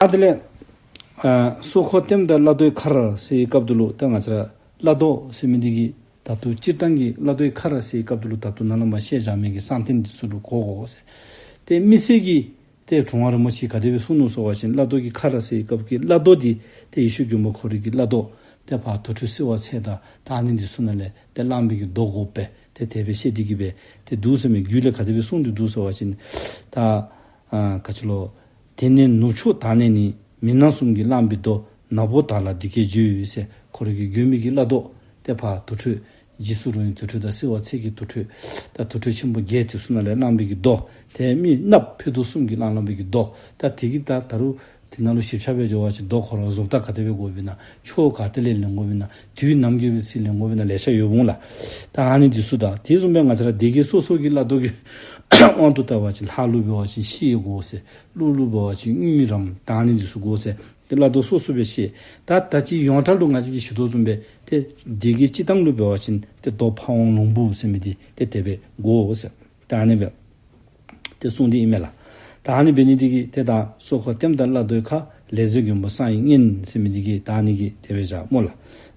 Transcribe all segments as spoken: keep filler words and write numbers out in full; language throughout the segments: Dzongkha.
ཨ་དེ་ལས་ཨ་སྲོག་འཁོར་ལྟདམོ་དང་བླ་རྡོའི་མཁར་ཟེར་བའི་སྐབས་དེ་ལུ་ད་ང་བཅས་ར་བླ་རྡོ་ཟེར་མི་འདི་གིས་ད་ལྟོ་སྤྱིར་བཏང་གི་བླ་རྡོའི་མཁར་ཟེར་བའི་སྐབས་དེ་ལུ་ད་ལྟོ་ནཱ་ལས་མར་བཤད་བཞག་མི་གི་གསང་རྟེན་འདི་ཚུ་ལུ་གོ་དགོ་ཟེར། ཏེ་དམིགས་བསལ་གྱིས་ཏེ་གྲུབ་དབང་རིན་པོ་ཆེ་གིས་ག་དེ་སྦེ་གསུངས་ནུག་ཟེར་བ་ཅིན་བླ་རྡོ་གི་མཁར་ཟེར་བའི་སྐབས་ཀྱི་བླ་རྡོ་འདི་ཏེ་ཡེ་ཤེས་མགོན་པོ་ཁོ་རའི་གི་བླ་རྡོ་ཏེ་ཕར་དུར་ཁྲོད་བསིལ་བ་ཚལ་དང་ད་ཨ་ནི་འདི་ཚུ་ནང་ལས་ཏེ་བླངས་པའི་གི་རྡོ་དགོ་པས། ཏེ་དེ་སྦེ་བཤད་དེ་གི་སྦེ་ཏེ་འདུག་ཟེར་མི་རྒྱུད་ལས་ག་དེ་སྦེ་གསུངས་ཏེ་འདུག་ཟེར་བ་ཅིན་ད་ཨ་ག་ཅི་ལོ། དེ་ནས་ནུབ་ཕྱོགས་དག་ནས་ནི། མི་སྣ་གསུམ་གྱིས་བླངས་པའི་རྡོ། ནག་པོ་དག་ལ་འདི་སྐད་བརྗོད་ཟེར། ཁོ་རའི་གི་མགོན་པོའི་གི་བླ་རྡོ་ཏེ་ཕར་དུར་ཁྲོད་རྗེས་སུ་རུང་བའི་དུར་ཁྲོད་དང་བསིལ་བ་ཚལ་གྱི་དུར་ཁྲོད་ད་དུར་ཁྲོད་ཆེན་པོ་བརྒྱད་དེ་ཚུ་ནང་ལས་བླངས་པའི་གི་རྡོ། ཏེ་མི་ནགཔོ་ཕུད་རྡོ་གསུམ་གྱིས་བླངས་བླངས་པའི་གི་རྡོ། ད་དེ་གི་ད་ད་རུང་དེ་ནང་ལུ་ཞིབ་ཆ་སྦེ་འགྱོ་བ་ཅིན་རྡོ་ཁོ་ར་བཟོ་ལྟ་ག་དེ་སྦེ་དགོཔ་ཨིན་ན། ཕྱོགས་ག་ཏེ་ལས་ལེན་དགོཔ་ཨིན་ན། དུས་ནམ་གྱི་རིང་ཚུན་ལེན་དགོཔ་ཨིན་ན། ལེ་ཤ་ཡོདཔ་འོང་ལགས། ད་ཨ་ནི་འདི་ཚུ་དང་དེ་བཟུམ་སྦེ་ང་བཅས་ར་སྡེ་བརྒྱད་སོ་སོ་གི་བླ་རྡོ་གི་དབང་དུ་བཏང་བ་ཅིན་ལྷ་ལུ་འབད་བ་ཅིན་ཤེལ་དགོ་ཟེར། ཀླུ་ལུ་འབད་བ་ཅིན་དངུལ་རམ་ད་ཨ་ནི་འདི་ཚུ་དགོ་ཟེར། ཏེ་བླ་རྡོ་སོ་སོ་སྦེ་བཤད། ད་ད་ཅི་ཡོངས་གྲགས་ལུ་ང་བཅས་ཀྱིས་ཞུ་དོ་བཟུམ་སྦེ་ཏེ་སྡེ་བརྒྱད་སྤྱིར་བཏང་ལུ་འབད་བ་ཅིན་ཏེ་རྡོ་ཕ་བོང་ལོང་བུ་ཟེར་མི་འདི་ཏེ་དེ་སྦེ་དགོ་ཟེར། ད་ཨ་ནི་སྦེ་ཏེ་གསུངས་ཏེ་ཨིན་མས་ལགས། ད་ཨ་ནི་འབད་ནི་འདི་གིས་ཏེ་ད་སྲོག་འཁོར་ལྟདམོ་དང་བླ་རྡོའི་མཁར། ལས་མཛད་མགོན་པོ་གསང་བའི་གཉེན་ཟེར་མི་འདི་གིས་ད་ཨ་ནི་གིས་དེ་སྦེ་བཞག་སྨོ་ལགས།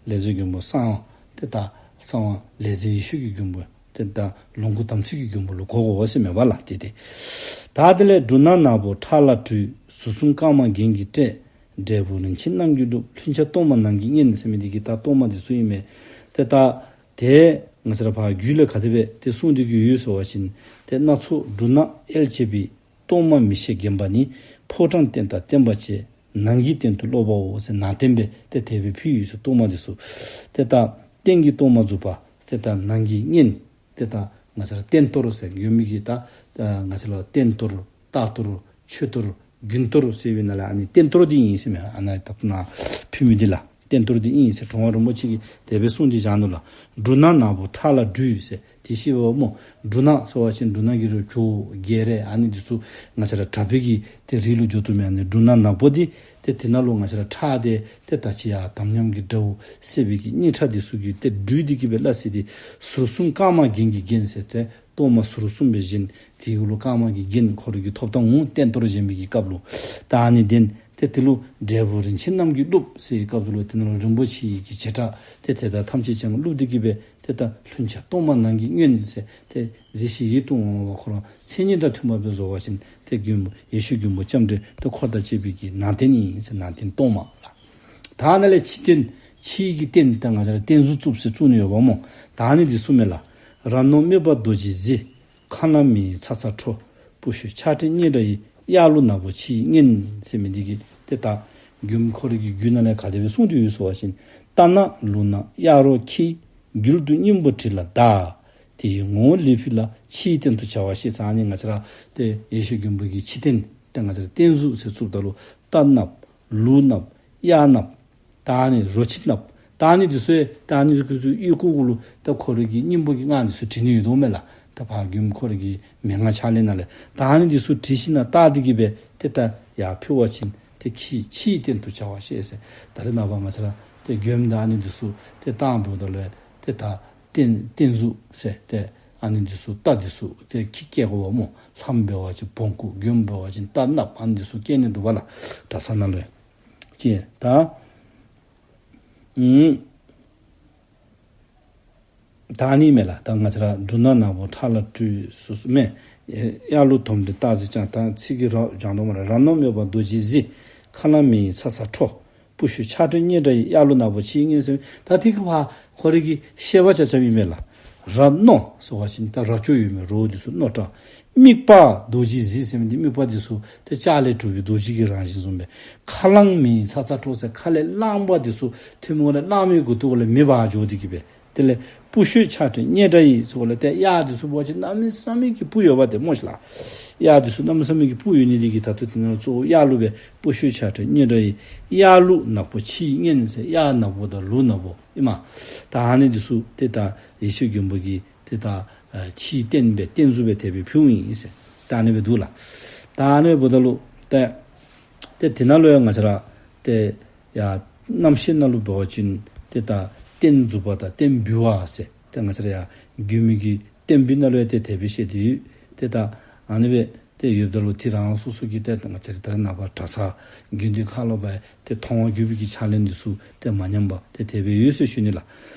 ལས་མཛད་མགོན་པོ་གསང་བ་ཏེ་ད་གསང་བ་ལས་མཛད་ཡེ་ཤེས་ཀྱི་མགོན་པོ་ཏེ་ད་ལོངས་སྐུ་དམ་ཚིག་གི་མགོན་པོ་ལུ་གོ་དགོ་ཟེར་མས་པ་ལགས། ཏེ་ཏེ་ད་དེ་ལས་འབྲུ་སྣ་ནག་པོ་ཁྲག་ལ་བྲུས། ཟུར་གསུམ་དཀར་དམར་རྒྱན་གྱིས་སྤྲས། འབྲས་བུ་རིན་ཆེན་རྣམས་ཀྱི་གླུབས། ལྷུན་ཆགས་གཏོར་མ་ནང་གི་གཉེན་ཟེར་མི་འདི་གིས་ད་གཏོར་མ་འདི་ཚུ་ཨིན་མས། ཏེ་ད་ཏེ་ང་བཅས་ར་ཕར་རྒྱུད་ལས་ག་དེ་སྦེ་ཏེ་གསུངས་ཏེ་གི་ཡོད་ཟེར་བ་ཅིན་ཏེ་སྣ་ཚོགས་འབྲུ་སྣ་དབྱེ་བྱེད་པའི། གཏོར་མ་མི་ཕྱེད་བརྒྱན་པ་ནི། ཕོ་བྲང་རྟེན་དང་བརྟེན་པ་བཅས། ནང་གི་རྟེན་དུ་སློབ་པའོ་ཟེར། ནང་རྟེན་སྦེ་ཏེ་དེ་སྦེ་ཕུལ་ཡོད་ཟེར། གཏོར་མ་འདི་ཚུ་ཏེ་ད་རྟེན་གྱི་གཏོར་མ་འཛུགས་པ་ཏེ་ད་ནང་གི་གཉེན་ཏེ་ད་ང་བཅས་ར་རྟེན་གཏོར་ཟེར་མགོན་པོའི་གི་ད་ང་བཅས་ར་རྟེན་གཏོར་རྟ་གཏོར་མཆོད་གཏོར་རྒྱུན་གཏོར་ཟེར་བའི་ནང་ལས་ཨ་ནི་རྟེན་གཏོར་འདི་ཨིན་ཟེར་མས། ཨ་ནཱ་ད་ལྟོ་ནཱ་ཕུལ་མི་འདི་ལགས། རྟེན་གཏོར་འདི་ཨིན་ཟེར་གྲུབ་དབང་རིན་པོ་ཆེ་གིས་དེ་སྦེ་གསུངས་ཏེ་བཞག་ནུག་ལགས། འབྲུ་སྣ་ནག་པོ་ཁྲག་ལ་བྲུས་ཟེར་དེ་ཤེས་པ་སྨོ། འབྲུ་སྣ་ཟེར་བ་ཅིན་འབྲུ་སྣ་གི་རོ་བྱོ་རྒྱས་རེ་ཨ་ནི་འདི་ཚུ་ང་བཅས་ར་དྲག་པོའི་གི་ཏེ་རིགས་ལུ་འགྱོ་དོ་མས། ཨ་ནི་འབྲུ་སྣ་ནག་པོ་འདི་ཏེ་དེ་ནང་ལུ་ང་བཅས་ར་ཁྲག་འདི་ཏེ་ད་ཅི་ཡར་དམ་ཉམས་ཀྱི་དགྲ་བོ་བསད་པའི་གི་སྙིང་ཁྲག་འདི་ཚུ་གིས་ཏེ་བྲུས་ཏེ་གི་སྦེ་སླ་བསྲེ་སྟེ་ཟུར་གསུམ་དཀར་དམར་རྒྱན་གྱིས་བརྒྱན་ཟེར་ཏེ་གཏོར་མ་ཟུར་གསུམ་སྦེ་བཞེངས། དེ་གུ་ལུ་དཀར་དམར་གྱི་རྒྱན་ཁོ་རའི་གི་ཐོབ་ཐང་འོང་། རྟེན་གཏོར་བཞེངས་པའི་གི་སྐབས་ལུ། ད་ཨ་ནི་ལྡན་ཏེ་དེ་ལུ་འབྲས་བུ་རིན་ཆེན་རྣམས་ཀྱི་གླུབས་ཟེར་བའི་སྐབས་དེ་ལུ་དེ་ནང་ལུ་རིན་པོ་ཆེ་གི་བྱེ་བྲག་ཏེ་དེ་དག་ཐམས་ཅད་ཀྱང་གླུབས་ཏེ་གི་སྦེ་ཏེ་ད་ལྷུན་ཆགས་གཏོར་མ་ནང་གི་གཉེན་ཟེར་ཏེ་གཟི་བརྗིད་ཡིད་དུ་འོང་བ་ཁོ་ར་མཚན་ཉིད་དང་མཐུན་པ་སྦེ་བཟོ་བ་ཅིན་ཏེ་མགོན་པོ་ཡེ་ཤེས་མགོན་པོ་ལྕམ་དྲལ་ཏེ་འཁོར་དང་བཅས་པའི་གི་ནང་རྟེན་ཨིན་ཟེར། ནང་རྟེན་གཏོར་མ་ལགས། ད་ནཱ་ལས་ཕྱི་རྟེན་ཕྱི་གི་རྟེན་ད་ང་བཅས་ར་རྟེན་གཟུགས་བཙུགས་ཟེར་བཙུགས་ནི་ཡོདཔ་སྨོ། ད་ཨ་ནི་འདི་ཚུ་མས་ལགས། ར་ནོར་སྨེ་བ་རྡོ་རྗེ་གཟི། ཁ་ནང་མེ་ཡི་ཚ་ཚ་འཕྲོ། པུ་ཤུ་ཆག་ཕྲན་སྙེ་དགྲ་ཡི། གཡག་ལུག་ནག་པོ་ཕྱིའི་གཉེན་ཟེར་མི་འདི་གིས་ཏེ་ད་མགོན་པོ་ཁོ་རའི་གི་རྒྱུད་ནང་ལས་ག་དེ་སྦེ་གསུངས་ཏེ་ཡོད་ཟེར་བ་ཅིན། རྟ་ནག་ལུག་ནག་གཡག་རོ་ཁྱི། རྒྱུད་དུ་སྙིང་པོ་དྲི་ལ་བདའ། དེ་ཡི་ངོ་བོ་ལི་ཕུག་ལ། ཕྱིའི་རྟེན་དུ་བྱ་བ་ཤེས་ཟེར། ཨ་ནི་ང་བཅས་ར་ཏེ་ཡེ་ཤེས་མགོན་པོ་གི་ཕྱི་རྟེན་ཏེ་ང་བཅས་ར་རྟེན་གཟུགས་ཟེར་བཙུགསཔ་ད་ལུ་རྟ་ནགཔོ་ལུག་ནགཔོ་གཡག་ནགཔོ་ད་ཨ་ནི་རོ་ཁྱི་ནགཔོ་ད་ཨ་ནི་འདི་ཚུ་ད་ཨ་ནི་འདི་ཚུ་གཡས་སྐོར་གུ་ལུ་ད་ཁོ་རའི་གི་སྙིང་པོ་གི་སྔགས་འདི་ཚུ་བྲི་ནི་ཡོདཔ་མས་ལགས། ད་ཕར་མགོན་པོ་ཁོ་རའི་གི་མན་ངག་ཕྱག་ལེན་ནང་ལས་ད་ཨ་ནི་འདི་ཚུ་བྲིས་ཞིནམ་ལས་བཏགས་ཏེ་གི་སྦེ་ཏེ་ད་ཡར་ཕུལ་བ་ཅིན་ཏེ་ཕྱི་ཕྱིའི་རྟེན་དུ་བྱ་བ་ཤེས་ཟེར། ད་རེས་ནངས་པ་ང་བཅས་ར་ཏེ་མགྱོནམ་ད་ཨ་ནི་འདི་ཚུ་ཏེ་བཏང་འབདཝ་ད་ལུ་ཏེ་ད་རྟེན་རྟེན་གཟུགས་ཟེར་ཏེ་ཨ་ནི་འདི་ཚུ་རྟ་འདི་ཚུ་ཏེ་ཁྱི་བཀལ་དགོཔ་སྨོ། ལྷམ་འབད་བ་ཅིན་བོང་ཀུ། མགྱོནམ་འབད་བ་ཅིན་རྟ་ནགཔོ་ཨ་ནི་འདི་ཚུ་བཀལ་ནི་འདུག་པ་ལགས། གྲྭ་ས་ནང་ལུ་ཡང་ཅིག་ད་ཨུམ་ད་ཨ་ནི་མས་ལགས། ད་ང་བཅས་ར་འབྲུ་སྣ་ནག་པོ་ཁྲག་ལ་བྲུས་ཟེར་ཟེར་མས། གཡག་ལུག་དོམ་དྲི་སྟག་གཟིག་ཅན། ད་ཚིག་གི་ར་སྦྱང་དོ་མས་ལགས། ར་ནོར་སྨེ་བ་རྡོ་རྗེ་གཟི། ཁ་ནང་མེ་ཡི་ཚ་ཚ་འཕྲོ། པུ་ཤུ་ཆག་ཕྲན་སྙེ་དགྲ་ཡི། གཡག་ལུག་ནག་པོ་ཕྱིའི་གཉེན་ཟེར། ད་དེ་གི་ཕར་ཁོ་རའི་གི་བཤད་པ་རྐྱབ་རྐྱབ་ཨིན་མས་ལགས། ར་ནོར་ཟེར་བ་ཅིན་ད་རྭ་ཅོ་ཡོད་མི་རྭ་འདི་ཚུ་རྣོ་དྲགས། སྨེ་བ་རྡོ་རྗེ་གཟི་ཟེར་མི་འདི་སྨེ་བ་འདི་ཚུ་ཏེ་ལྕགས་ལས་གྲུབ་པའི་རྡོ་རྗེ་གི་རང་བཞིན་བཟུམ་སྦེ། ཁ་རླངས་མེ་ཡི་ཚ་ཚ་འཕྲོ་ཟེར། ཁ་ལས་རླངས་པ་འདི་ཚུ་ཐོནམ་ལས་རླངས་མེ་གུ་ཏོ་ལས་མེ་འབར་འགྱོ་སྟེ་གི་སྦེ། དེ་ལས་པུ་ཤུ་ཆག་ཕྲན་སྙེ་དགྲ་ཡི་ཟེརཝ་ལས་ཏེ་གཡག་འདི་ཚུ་འབད་བ་ཅིན་གནམ་མེད་ས་མེད་ཀྱི་སྤུ་ཡོདཔ་འདི་སྨོ་ཤིག་ལགས། གཡག་འདི་ཚུ་གནམ་མེད་ས་མེད་ཀྱི་སྤུ་ཡོད་ནི་འདི་གིས་ད་ལྟོ་དེ་ནང་གཙོ་བོ་གཡག་ལུག་སྦེ་པུ་ཤུ་ཆག་ཕྲན་སྙེ་དགྲ་ཡི། གཡག་ལུག་ནག་པོ་ཕྱིའི་གཉེན་ཟེར། གཡག་ནག་པོ་དང་ལུག་ནག་པོ་ཨིན་མས། ད་ཨ་ནི་འདི་ཚུ་ཏེ་ད་ཡེ་ཤེས་མགོན་པོ་གིས་ཏེ་ད་ཨ་ཕྱིའི་རྟེན་སྦེ་རྟེན་གཟུགས་སྦེ་དེ་སྦེ་ཕུལཝ་ཨིན་ཟེར། ད་ཨ་ནི་སྦེ་འདུག་ལགས། ད་ཨ་ནི་སྦེ་འབདཝ་ད་ལུ་ཏེ་ཏེ་དེ་ནང་ལུ་ཡང་ང་བཅས་ར་ཏེ་ཡར་རྣམ་བཤད་ནང་ལུ་འབད་བ་ཅིན་ཏེ་ད་རྟེན་འཛུགས་པ་དང་རྟེན་འབུལ་བ་ཟེར་ཏེ་ང་བཅས་ར་ཡར་མགོནམ་གི་རྟེན་འབུལ་ནང་ལུ་ཡང་ཏེ་དེ་སྦེ་བཤད་དེ་ཡོད། ཏེ་ད་ཨ་ནི་སྦེ་ཏེ་ ཏེ་ཡོདཔ་ད་ལུ་ཏེ་རང་སོ་སོ་གི་ཏེ་ང་བཅས་ར་ད་རེས་ནངས་པ་གྲྭ་ཚང་དགེ་འདུན་ཁག་ལུ་འབད་ཏེ་མཐོང་བ་བརྒྱུད་པའི་གི་ཕྱག་ལེན་འདི་ཚུ་ཏེ་མ་ཉམས་པར་ཏེ་དེ་སྦེ་ཡོད་ཟེར་ཞུ་ནི་ལགས།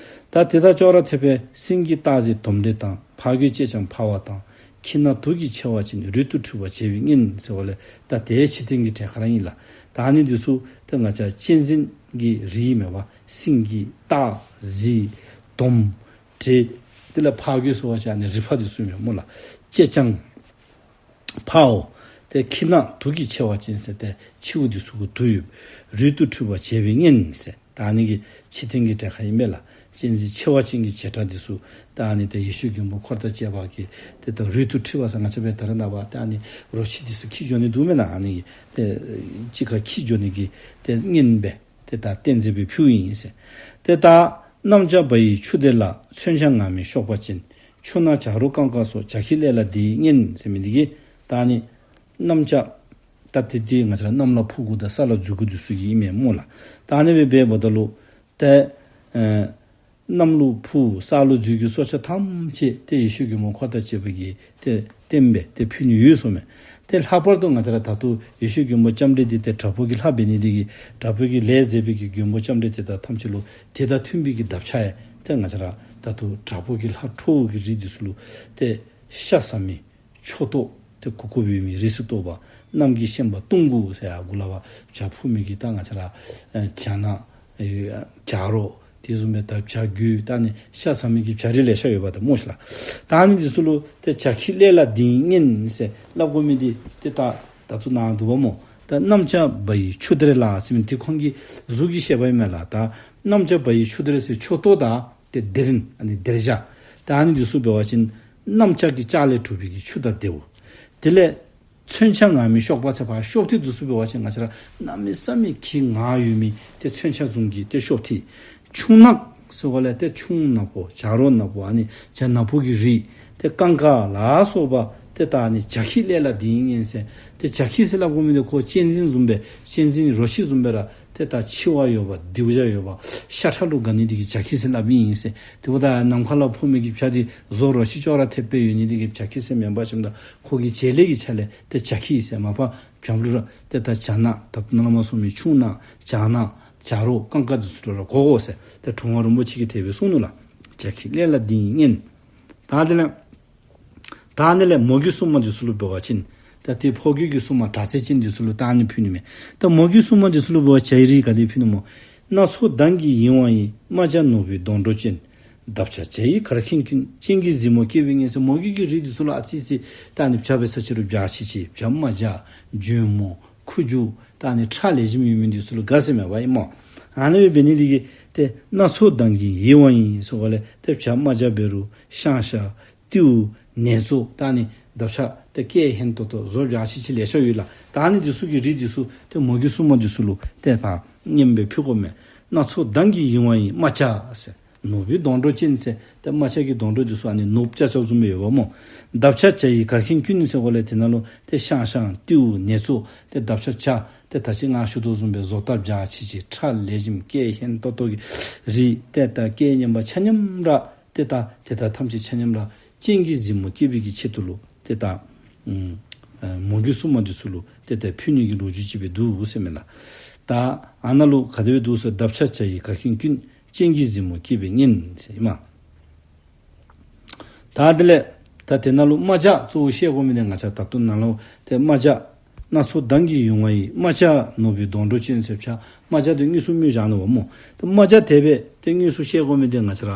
ད་དེ་དང་ཅོག་ར་འཐདཔ་སྦེ་སེང་གེ་སྟག་གཟིག་དོམ་དྲེད་དང་། ཕག་རྒོད་ཅེ་སྤྱང་འཕར་བ་དང་། ཁྱི་ནག་དུག་གིས་མཆེ་བ་ཅན། རུལ་དུ་འཁྲུད་པ་བྱེད་པའི་གཉེན་ཟེར་བ་ལས་ད་དེ་ཕྱི་རྟེན་གྱི་གྲས་ཁར་ཨིན་ལགས། ད་ཨ་ནི་འདི་ཚུ་ཏེ་ང་བཅས་གཅན་གཟན་གྱི་རིགས་མས་པ། སེང་གེ་སྟག་གཟིག་དོམ་དྲེད་དེ་ལས་ཕག་རྒོད་ཟེར་བ་ཅིན་ཨ་ནི་རི་ཕག་འདི་ཚུ་མས་སྨོ་ལགས། ཅེ་སྤྱང་འཕརཝ། ཏེ་ཁྱི་ནག་དུག་གིས་མཆེ་བ་ཅན་ཟེར་ཏེ་མཆེཝ་འདི་ཚུ་གུ་དུག་ཡོད། རུལ་དུ་འཁྲུད་པ་བྱེད་པའི་གཉེན་ཟེར། ད་ཨ་ནི་གི་ཕྱི་རྟེན་གྱི་གྲས་ཁར་ཨིན་མས་ལགས། གཅན་གཟན་མཆེ་བ་ཅན་གྱི་བྱེ་བྲག་འདི་ཚུ་ད་ཨ་ནི་ཏེ་ཡེ་ཤེས་མགོན་པོ་འཁོར་དང་བཅས་པ་གིས་ཏེ་ད་རུལ་དུ་འཁྲུད་པ་ཟེར་ང་བཅས་འབད་ད་རེས་ནངས་པ་ཏེ་ཨ་ནི་རོ་ཁྱི་འདི་ཚུ་འཁྱིད་འགྱོ་ནི་འདུག་མེན་ན། ཨ་ནི་ཏེ་གཅིག་ཁར་འཁྱིད་འགྱོ་ནི་གི་ཏེ་གཉེན་སྦེ་ཏེ་ད་བསྟེན་མཛད་སྦེ་ཕུལཝ་ཨིན་ཟེར། ཏེ་ད་གནམ་ལྕགས་བ་ཡི་ཆུ་གཏེར་ལ། མཚོན་ཆ་ངར་མའི་གཤོག་པ་ཅན། ཆུ་ནག་བྱ་རོག་ཀང་ཀ་སོགས། བྱ་ཁྱི་གླེ་ལ་འདི་ཡིས་གཉེན་ཟེར་མི་འདི་གིས་ད་ཨ་ནི་གནམ་ལྕགས་ད་ཏེ་འདི་ང་བཅས་ར་གནམ་ལུ་འཕུར་དགོ་དང་ས་ལུ་འཛུལ་དགོ་འདི་ཚུ་གི་ཨིན་མས་སྨོ་ལགས། ད་ཨ་ནི་སྦེ་འབདཝ་ད་ལུ་ཏེ་ཨེ་གནམ་ལུ་འཕུར་ས་ལུ་འཛུལ་གྱི་སྲོག་ཆགས་ཐམས་ཅད་ཏེ་ཡེ་ཤེས་མགོན་པོ་འཁོར་དང་བཅས་པ་གིས་ཏེ་བསྟེན་སྦེ་ཏེ་ཕུལ་ནི་ཡོད་ཟེར་མས། ཏེ་ལྷག་པར་དུ་ང་བཅས་ར་ད་ལྟོ་ཡེ་ཤེས་མགོན་པོ་ལྕམ་དྲལ་འདི་ཏེ་དྲག་པོ་གི་ལྷ་འབད་ནི་འདི་གིས་དྲག་པོ་གི་ལས་མཛད་པའི་གི་མགོན་པོ་ལྕམ་དྲལ་དེ་དག་ཐམས་ཅད་ལུ་དེ་དང་མཐུན་པའི་གི་འདབ་ཆགས་ཡང་ཏེ་ང་བཅས་ར་ད་ལྟོ་དྲག་པོ་གི་ལྷ་ཁྲོ་བོ་གི་རིགས་འདི་ཚུ་ལུ་ཏེ་ཤ་ཟ་མི་མཆུ་ཏོ་ཏེ་གུག་གུག་འབད་མི་རིགས་སུ་གཏོགས་པ། གནམ་གྱི་ཤན་པ་སྟོང་དགུ་ཟེར་ཡར་གུ་ལས་ཕར་བྱ་འཕུར་མི་གི་ད་ང་བཅས་ར་ཨེ་བྱ་ནག་ཨེ་བྱ་རོག་དེ་བཟུམ་སྦེ་ད་བྱ་རྒོད་ད་ཨ་ནི་ཤ་ཟ་མི་གི་བྱ་རིགས་ལེ་ཤ་ཡོདཔ་ད་སྨོ་ཤིག་ལགས། ད་ཨ་ནི་འདི་ཚུ་ལུ་ཏེ་བྱ་ཁྱི་གླེ་ལ་འདི་ཡིས་གཉེན་ཟེར་སླབ་དགོ་མི་འདི་ཏེ་ད་ད་ལྟོ་ནཱ་འདུག་པ་སྨོ། ད་གནམ་ལྕགས་བ་ཡི་ཆུ་གཏེར་ལ་ཟེར་མི་འདི་ཁོང་གི་གཟུགས་ཀྱི་བཤདཔ་ཨིན་མས་ལགས། ད་གནམ་ལྕགས་བ་ཡི་ཆུ་གཏེར་ཟེར་མཆུ་ཏོ་དང་ཏེ་གཏེར་ཨ་ནི་གཏེར་བྱ་ད་ཨ་ནི་འདི་ཚུ་འབད་བ་ཅིན་གནམ་ལྕགས་ཀྱི་ལྕགས་ལས་གྲུབ་པའི་གི་ཆུ་དང་ཏེ་འོ་དེ་ལས་མཚོན་ཆ་ངར་མའི་གཤོག་པ་ཟེར་ཕར་གཤོག་ཐིག་འདི་ཚུ་འབད་བ་ཅིན་ང་བཅས་ར་གནམ་མེད་ས་མེད་ཀྱི་ངར་ཡོད་མི་ཏེ་མཚོན་ཆ་བཟུམ་གྱི་ཏེ་གཤོག་ཐིག། ཆུ་ནག་ཟེར་བ་ལས་ཏེ་ཆུ་ནག་པོ་བྱ་རོག་ནག་པོ་ཨ་ནི་བྱ་ནག་པོ་གི་རིགས་ཏེ་ཀང་ཀ་ལ་སོགས་པ་ཏེ་ད་ཨ་ནི་བྱ་ཁྱི་གླེ་ལ་འདི་ཡིས་གཉེན་ཟེར། ཏེ་བྱ་ཁྱི་ཟེར་སླབ་དགོ་མི་འདི་ཁོ་གཅན་གཟན་བཟུམ་སྦེ་གཅན་གཟན་རོ་ཁྱི་བཟུམ་སྦེ་ར་ཏེ་ད་འཆི་བ་ཡོད་པ་སྡིག་པ་ཡོད་པ་ཤ་ཁྲག་ལུ་དགའ་ནི་འདི་གིས་བྱ་ཁྱི་ཟེར་སླབ་ཨིན་ཟེར། ཏེ་འབདཝ་ད་ནམ་མཁའ་ལུ་འཕུར་མི་གི་བྱ་འདི་བཟོ་རོ་ཁྱི་ཅོག་ར་འཐདཔ་སྦེ་ཡོད་ནི་འདི་གིས་བྱ་ཁྱི་ཟེར་མེན་པར་ཞིནམ་ད་ཁོ་གི་བྱེད་ལས་ཀྱི་ཆ་ལས་ཏེ་བྱ་ཁྱི་ཟེར། མ་པ་བྱམ་ལུ་ར་ཏེ་ད་བྱ་ནག་ད་ལྟོ་ནཱ་ལས་མར་གསུངས་མི་ཆུ་ནག་བྱ་ནག་བྱ་རོག་ཀང་ཀ་འདི་ཚུ་ལུ་ར་གོ་དགོ་ཟེར་ཏེ་དྲུང་པ་རིན་པོ་ཆེ་གིས་དེ་སྦེ་གསུངས་ནུག་ལགས། བྱ་ཁྱི་གླེ་ལ་འདི་ཡིས་གཉེན། ད་དེ་ལས་ད་ཨ་ནི་ལས་མོ་གི་སྲུང་མ་འདི་ཚུ་ལུ་འབད་བ་ཅིན་ད་ཏེ་ཕོ་རྒོད་ཀྱི་སྲུང་མ་དྲག་རྩལ་ཅན་འདི་ཚུ་ལུ་ད་ཨ་ནི་ཕུལ་ནི་མས། ད་མོ་གི་སྲུང་མ་འདི་ཚུ་ལུ་འབད་བ་བྱའི་རིགས་ག་དེ་ཕུལ་ནི་སྨོ། སྣ་ཚོགས་མདངས་ཀྱིས་ཡིད་དབང་བའི། རྨ་བྱ་ནོར་བུའི་མདོངས་སྒྲོ་ཅན། འདབ་ཆགས་བྱ་ཡི་གར་མཁན་ཀུན། སྤྱན་གྱི་གཟིགས་མོ་སྐྱེ་བའི་གཉེན་ཟེར། མོ་རྒྱུད་ཀྱི་རིགས་འདི་ཚུ་ལུ་ཨ་ཙི་ཙི་ད་ཨ་ནི་བྱ་འབད་ས་ཅིག་རུང་བྱ་ཁྱི་ཅིག་བྱ་རྨ་བྱ་འཇོལ་མོ་ཁུ་བྱུག་ད་ཨ་ནི་ཁྲག་ལེགས་ཤོམ་ཡོད་མི་འདི་ཚུ་ལུ་དགའ་ཟེར་མས་པ་ཨིན་སྨོ། ཨ་ནི་སྦེ་འབད་ནི་འདི་གིས་ཏེ་སྣ་ཚོགས་མདངས་ཀྱིས་ཡིད་དབང་བའི་ཟེར་བ་ལས་ཏེ་བྱ་རྨ་བྱ་འབད་རུང་ཤང་ཤ་ཏེའུ་ནེ་ཙོ་ད་ཨ་ནི་འདབ་ཆགས་ཏེ་སྐད་སྙན་ཏོང་ཏོ་བཟོ་བྱ་ཁྱི་ཅིག་ལེ་ཤ་ཡོད་ལགས། ད་ཨ་ནི་འདི་ཚུ་གི་རིགས་འདི་ཚུ་ཏེ་མོ་གི་སྲུང་མ་འདི་ཚུ་ལུ་ཏེ་ཕར་གཉེན་སྦེ་ཕུལ་དགོ་མས། སྣ་ཚོགས་མདངས་ཀྱིས་ཡིད་དབང་བའི་རྨ་བྱ་ཟེར། ནོར་བུའི་མདོངས་སྒྲོ་ཅན་ཟེར། ཏེ་རྨ་བྱ་གི་མདོངས་སྒྲོ་འདི་ཚུ་ཨ་ནི་ནོར་བུ་ཅ་ཅ་བཟུམ་སྦེ་ཡོདཔ་སྨོ། འདབ་ཆགས་བྱ་ཡི་གར་མཁན་ཀུན་ཟེར་བ་ལས་དེ་ནང་ལུ་ཏེ་ཤང་ཤང་ཏེའུ་ནེ་ཙོ་ཏེ་འདབ་ཆགས་བྱ་ཏེ་ད་ཅི་ང་ཞུ་དོ་བཟུམ་སྦེ་བཟོ་ལྟ་བྱ་ཁྱི་ཅིག་ཁྲག་ལེགས་ཤོམ་སྐད་སྙན་ཏོང་ཏོ་གི་རིགས་ཏེ་ད་སྐད་སྙན་པ་ཆ་མཉམ་ར་ཏེ་ད་དེ་དག་ཐམས་ཅད་ཆ་མཉམ་ར་སྤྱན་གྱི་གཟིགས་མོ་སྐྱེ་བའི་གི་ཆེད་དུ་ལུ་ཏེ་ད་ཨམ་ཨ་མོ་གི་སྲུང་མ་འདི་ཚུ་ལུ་ཏེ་ད་ཕུལ་ནི་གི་ལོ་རྒྱུས་ཅིག་སྦེ་འདུག་ཟེར་མས་ལགས། ད་ཨ་ནཱ་ལུ་ག་དེ་སྦེ་འདུག་ཟེར། འདབ་ཆགས་བྱ་ཡི་གར་མཁན་ཀུན། སྤྱན་གྱི་གཟིགས་མོ་སྐྱེ་བའི་གཉེན་ཟེར་ཨིན་མས། ད་དེ་ལས་ད་དེ་ནང་ལུ་རྨ་བྱ་གཙོ་བོ་བཤད་དགོ་མི་འདི་ང་བཅས་ད་ལྟོ་ནཱ་ལུ་ཏེ་རྨ་བྱ་སྣ་ཚོགས་མདངས་ཀྱིས་ཡིད་དབང་བའི། རྨ་བྱ་ནོར་བུའི་མདོངས་སྒྲོ་ཅན་ཟེར་བྱ་རྨ་བྱ་འདི་དངོས་སུ་སྨོས་བཞག་ནུག་པ་སྨོ། ཏེ་རྨ་བྱ་དེ་སྦེ་ཏེ་དངོས་སུ་བཤད་དགོ་མི་འདི་ང་བཅས་ར་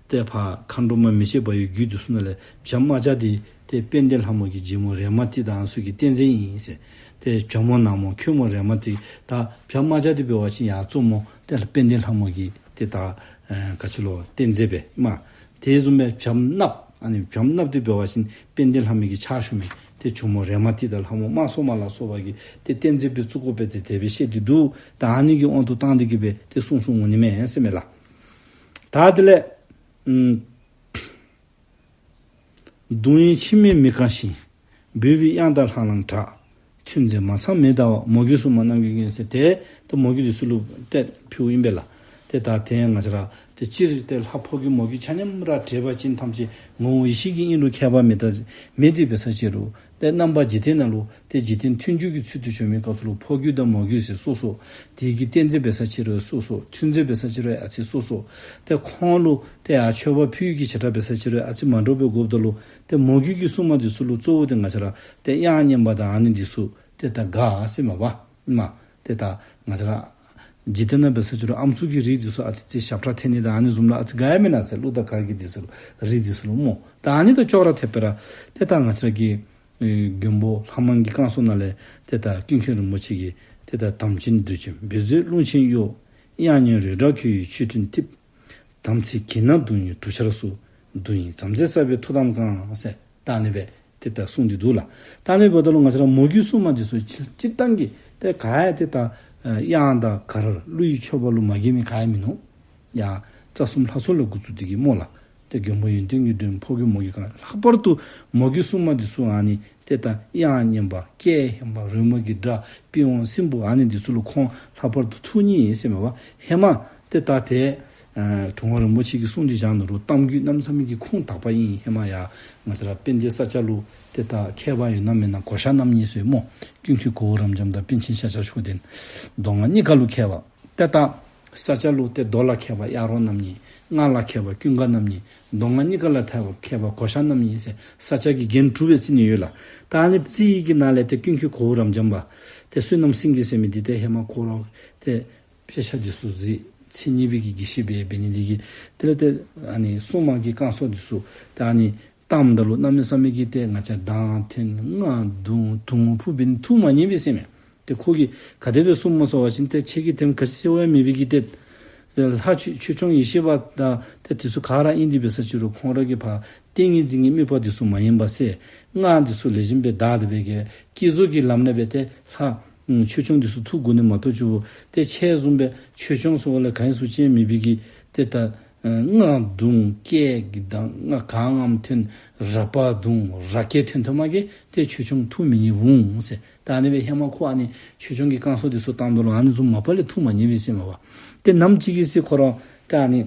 ཏེ་ཕར་མཁའ་འགྲོ་མ་མི་ཕྱེད་བ་ཡི་རྒྱུད་འདི་ཚུ་ནང་ལས་བྱ་རྨ་བྱ་འདི་ཏེ་དཔལ་ལྡན་ལྷ་མོ་གི་བྱད་མོ་རེ་མ་ཏི་དང་ཚུ་གི་བསྟེན་མཛད་ཨིན་ཟེར། ཏེ་བྱ་མོ་ནག་མོ་ཁྱོད་མོ་རེ་མ་ཏི། ད་བྱ་རྨ་བྱ་འདི་འབད་བ་ཅིན་ཡར་གཙོ་མོ་ཏེ་དཔལ་ལྡན་ལྷ་མོ་གི་ཏེ་ད་ཨེ་ག་ཅི་ལོ་བསྟེན་མཛད་པས་མས། དེ་བཟུམ་སྦེ་བྱ་གནགཔོ་ཨ་ནི་བྱ་གནགཔོ་འདི་འབད་བ་ཅིན་དཔལ་ལྡན་ལྷ་མོ་གི་ཕྱག་ཞུ་མི་ཏེ་ཇོ་མོ་རེ་མ་ཏི་དང་ལྷ་མོ་དམར་སོགས་མ་ལ་སོགས་པ་གིས་ཏེ་བསྟེན་མཛད་པའི་གཙུག་སྒོ་སྦེ་ཏེ་དེ་སྦེ་བཤད་དེ་འདུག། ད་ཨ་ནི་གི་དབང་དུ་བཏང་སྟེ་གི་སྦེ་ཏེ་གསུངས་གསུངསམ་འོང་ནི་མས་ཟེར་མས་ལགས། ད་དེ་ལས་ཨམ་གདུང་བའི་འཆི་མེད་མི་རྐང་བཞིན། འབོད་པའི་དབྱངས་དང་ལྷང་ལྷང་སྒྲ། ཐུན་རྫས་མ་ཚང་མེ་ཟླ་བ། མོ་གི་སྲུང་མ་རྣམས་ཀྱི་གཉེན་ཟེར། ཏེ་ཏེ་མོ་གི་འདི་ཚུ་ལུ་ཏེ་ཕུལཝ་ཨིན་པས་ལགས། ཏེ་ད་དེ་ཡང་ང་བཅས་ར་ཏེ་ ཏེ་སྤྱིར་ཏེ་ལྷ་ཕོ་རྒྱུད་མོ་རྒྱུད་ཆ་མཉམ་ར་འདྲེས་པ་ཅན་ཐམས་ཅད་ངོ་བོ་ཡེ་ཤེས་ཀྱི་དབྱིངས་ལུ་ཁྱད་པར་མེད་ད་མེད་དེ་འབད་ས་ཅིག་རུང་ཏེ་རྣམ་པ་འཇིག་རྟེན་ནང་ལུ་ཏེ་འཇིག་རྟེན་མཐུན་འཇུག་གི་ཚུལ་དུ་བྱོན་མི་སྐབས་སུ་ལུ་ཕོ་རྒྱུད་དང་མོ་རྒྱུད་ཟེར་སོ་སོ། དེ་གི་རྟེན་རྫས་འབད་ས་ཅིག་རུང་སོ་སོ། མཐུན་རྫས་འབད་ས་ཅིག་རུང་ཨ་ཙི་སོ་སོ། ཏེ་ཁོང་ལུ་ཏེ་ཡར་མཆོད་པ་ཕུལ་གྱི་བྱེ་བྲག་འབད་ས་ཅིག་རུང་ཨ་ཙི་མ་འདྲཝ་སྦེ་དགོཔ་ད་ལུ་ཏེ་མོ་རྒྱུད་ཀྱི་སྲུང་མ་འདི་ཚུ་ལུ་གཙོ་བོ་ཏེ་ང་བཅས་ར་ཏེ་དབྱངས་སྙན་པ་དང་ཨ་ནི་འདི་ཚུ་ཏེ་ད་དགའ་ཟེར་མས་པ། ཨིན་མས། ཏེ་ད་ང་བཅས་ར་འཇིག་རྟེན་ནང་འབད་ས་ཅིག་རུང་ཨམ་སྲུ་གི་རིགས་འདི་ཚུ་ཨ་ཙི་ཙི་ཞབས་ཁྲ་འཐེན་ནི་དང་ཨ་ནི་བཟུམ་ལུ་ཨ་ཙི་དགའ་ཡི་མེན་ན་ཟེར། གླུ་དང་གར་གྱི་འདི་ཚུ་ལུ་རིགས་འདི་ཚུ་ལུ་སྨོ། ད་ཨ་ནི་དང་ཅོག་ར་འཐདཔ་སྦེ་ར་ཏེ་ད་ང་བཅས་ར་གི་ཨེ་མགོན་པོ་ལྷ་མང་གི་བསྐང་གསོ་ནང་ལས་ཏེ་ད་ཀུན་མཁྱེན་རིན་པོ་ཆེ་གིས་ཏེ་ད་དམ་ཅན་བདུད་ཅན་འབད་མཛོད་ཀླུང་ཆེན་གཡོ། དབྱངས་སྙན་རོལ་གྲགས་ཁྱོད་ཡི་མཆོད་སྤྲིན་གཏིབས། དམ་ཚིག་གྱི་ནགས་གདུང་ཡི་གྲུ་ཆར་སོགས། གདུང་ཡི་རྩམ་རྩེ་ས་བའི་ཐུགས་དམ་བསྐང་ཟེར། ད་ཨ་ནི་སྦེ་ཏེ་ད་གསུངས་ཏེ་འདུག་ལགས། ད་ཨ་ནི་འབདཝ་ད་ལུ་ང་བཅས་ར་མོ་རྒྱུད་སྲུང་མ་འདི་ཚུ་སྤྱིར་བཏང་གི་ཏེ་ག་ཡང་ཏེ་ད་ཨེ་དབྱངས་དང་གར་གླུ་ཡི་མཆོད་པ་ལུ་མ་དགྱེས་མི་ག་ཡང་མིན་ནུག། ཡང་རྩ་གསུམ་ལྷ་ཚོགས་ལས་འགོ་བཙུགས་ཏེ་གི་སྨོ་ལགས། ཏེ་མགོན་པོ་ཡོན་ཏན་གྱི་མགྲོན་ཕོ་རྒྱུད་མོ་རྒྱུད་གང་ལྷག་པར་དུ་མོ་རྒྱུད་སྲུང་མ་འདི་ཚུ་ཨ་ནི་ཏེ་ད་དབྱངས་སྙན་པ་སྐད་སྙན་པ་རོལ་མོ་གི་སྒྲ་པི་ཝང་སྲིན་པོ་ཨ་ནི་འདི་ཚུ་ལུ་ཁོང་ལྷག་པར་དུ་ཐུགས་མཉེས་ཡི་ཟེར་མས་པ། ཧེ་མ་ཏེ་ད་ཏེ་ཨ་དྲུང་པ་རིན་པོ་ཆེ་གིས་གསུངས་ཏེ་བཞག་ནུག་རུང་གཏམ་རྒྱུད་གནམ་མེད་ས་མེད་ཀྱི་ཁུངས་དག་པ་ཨིན། ཧེ་མ་ཡང་ང་བཅས་ར་དཔལ་ལྡན་ས་སྐྱ་ལུ་ཏེ་ད་མཁས་པ་ཡོད་ན་མེད་ན་གོ་ཤཱཀ་རྣམ་གཉིས་ཟེར་སྨོ། ཀུན་མཁྱེན་གོ་བོ་རབ་འབྱམས་དང་པཎ་ཆེན་ཤཱཀྱ་མཆོག་ལྡན། མདོ་སྔགས་གཉིས་ཀ་ལུ་མཁས་པ། ཏེ་ད་ས་སྐྱ་ལུ་ཏེ་མདོ་ལ་མཁས་པ་གཡག་རོང་རྣམ་གཉིས། སྔགས་ལ་མཁས་པ་ཀུན་དགའ་རྣམ་གཉིས། མདོ་སྔགས་གཉིས་ཀ་ལུ་མཁས་པ་མཁས་པ་གོ་ཤཱཀ་རྣམ་གཉིས་ཟེར་ས་སྐྱ་གི་རྒན་དྲུག་སྦེ་རྩི་ནི་ཡོད་ལགས། ད་ཨ་ནི་རྩི་ཡི་གི་ནང་ལས་ཏེ་ཀུན་མཁྱེན་གོ་བོ་རབ་འབྱམས་པ་ཏེ་བསོད་ནམས་སེང་གེ་ཟེར་མི་འདི་ཏེ་ཧེ་མ་ཁོ་ར་ཏེ་དཔེ་ཆ་འདི་ཚུ་གཟིགས་མཚན་ཉིད་པའི་གི་དགེ་བཤེས་སྦེ་འབད་ནི་འདི་གིས་དེ་ལས་ཏེ་ཨ་ནི་སྲུང་མ་གི་བསྐང་གསོ་འདི་ཚུ་ཏེ་ཨ་ནི་བཏངམ་ད་ལུ་གནམ་མེད་ས་མེད་ཀྱི་ཏེ་ང་བཅས་མདངས་འཐེན་རྔ་བརྡུང་དུང་ཕུ་འབད་ནི་ཐུགས་མ་མཉེས་པས་ཟེར་མས། ཏེ་ཁོ་གིས་ག་དེ་སྦེ་གསུངམ་སྨོ་ཟེར་བ་ཅིན་ཏེ་ཁྱེད་ཀྱིས་དེམ་ག་ཅི་ཟེར་བ་ཡང་མེད་པའི་གི་ཏེ་ལྷ་ཆོས་ཆོས་སྐྱོང་ཡེ་ཤེས་པ་དང་ཏེ་དེ་ཚུ་ག་ར་ཨིན་ཏེ་འབད་ས་ཅིག་རུང་ཁོང་ར་གིས་ཕར་ཏིང་ངེ་འཛིན་གྱི་དམིགས་པ་འདི་ཚུ་མ་ཡེངས་པར་ཟེར། སྔགས་འདི་ཚུ་ལེགས་ཤོམ་སྦེ་བཟླ་སྟེ་སྦེ་གི་བསྐྱེད་རྫོགས་ཀྱི་ལམ་ནས་སྦེ་ཏེ་ལྷ་ཨུམ་ཆོས་སྐྱོང་འདི་ཚུ་ཐུགས་དགོ་ནི་མ་གཏོགས་ཅིག་པོ་ཏེ་ཁྱེད་བཟུམ་སྦེ་ཆོས་སྐྱོང་ཟེར་བ་ལས་ག་ཡེ་ཟེར་ཅིག་མེད་པའི་གི་ཏེ་ད་ཨ་རྔ་བརྡུང་སྐད་ཀྱི་གདངས་རྔ་གང་ངམ་འཐེན་རལ་པ་བརྡུང་ར་སྐད་འཐེན་ཐོན་མ་གི་ཏེ་ཆོས་སྐྱོང་ཐུགས་མི་མཉེས་འོང་ཟེར། ད་ཨ་ནི་སྦེ་ཧེ་མ་ཁོ་ཨ་ནི་ཆོས་སྐྱོང་གི་བསྐང་གསོ་འདི་ཚུ་བཏངམ་ད་ལུ་ཨ་ནི་བཟུམ་མ་པ་ལས་ཐུགས་མ་མཉེས་པས་ཟེར་མས་པ། ཏེ་ནམ་ཅིག་གི་ཚེ་ཁོ་ར་ཏེ་ཨ་ནི་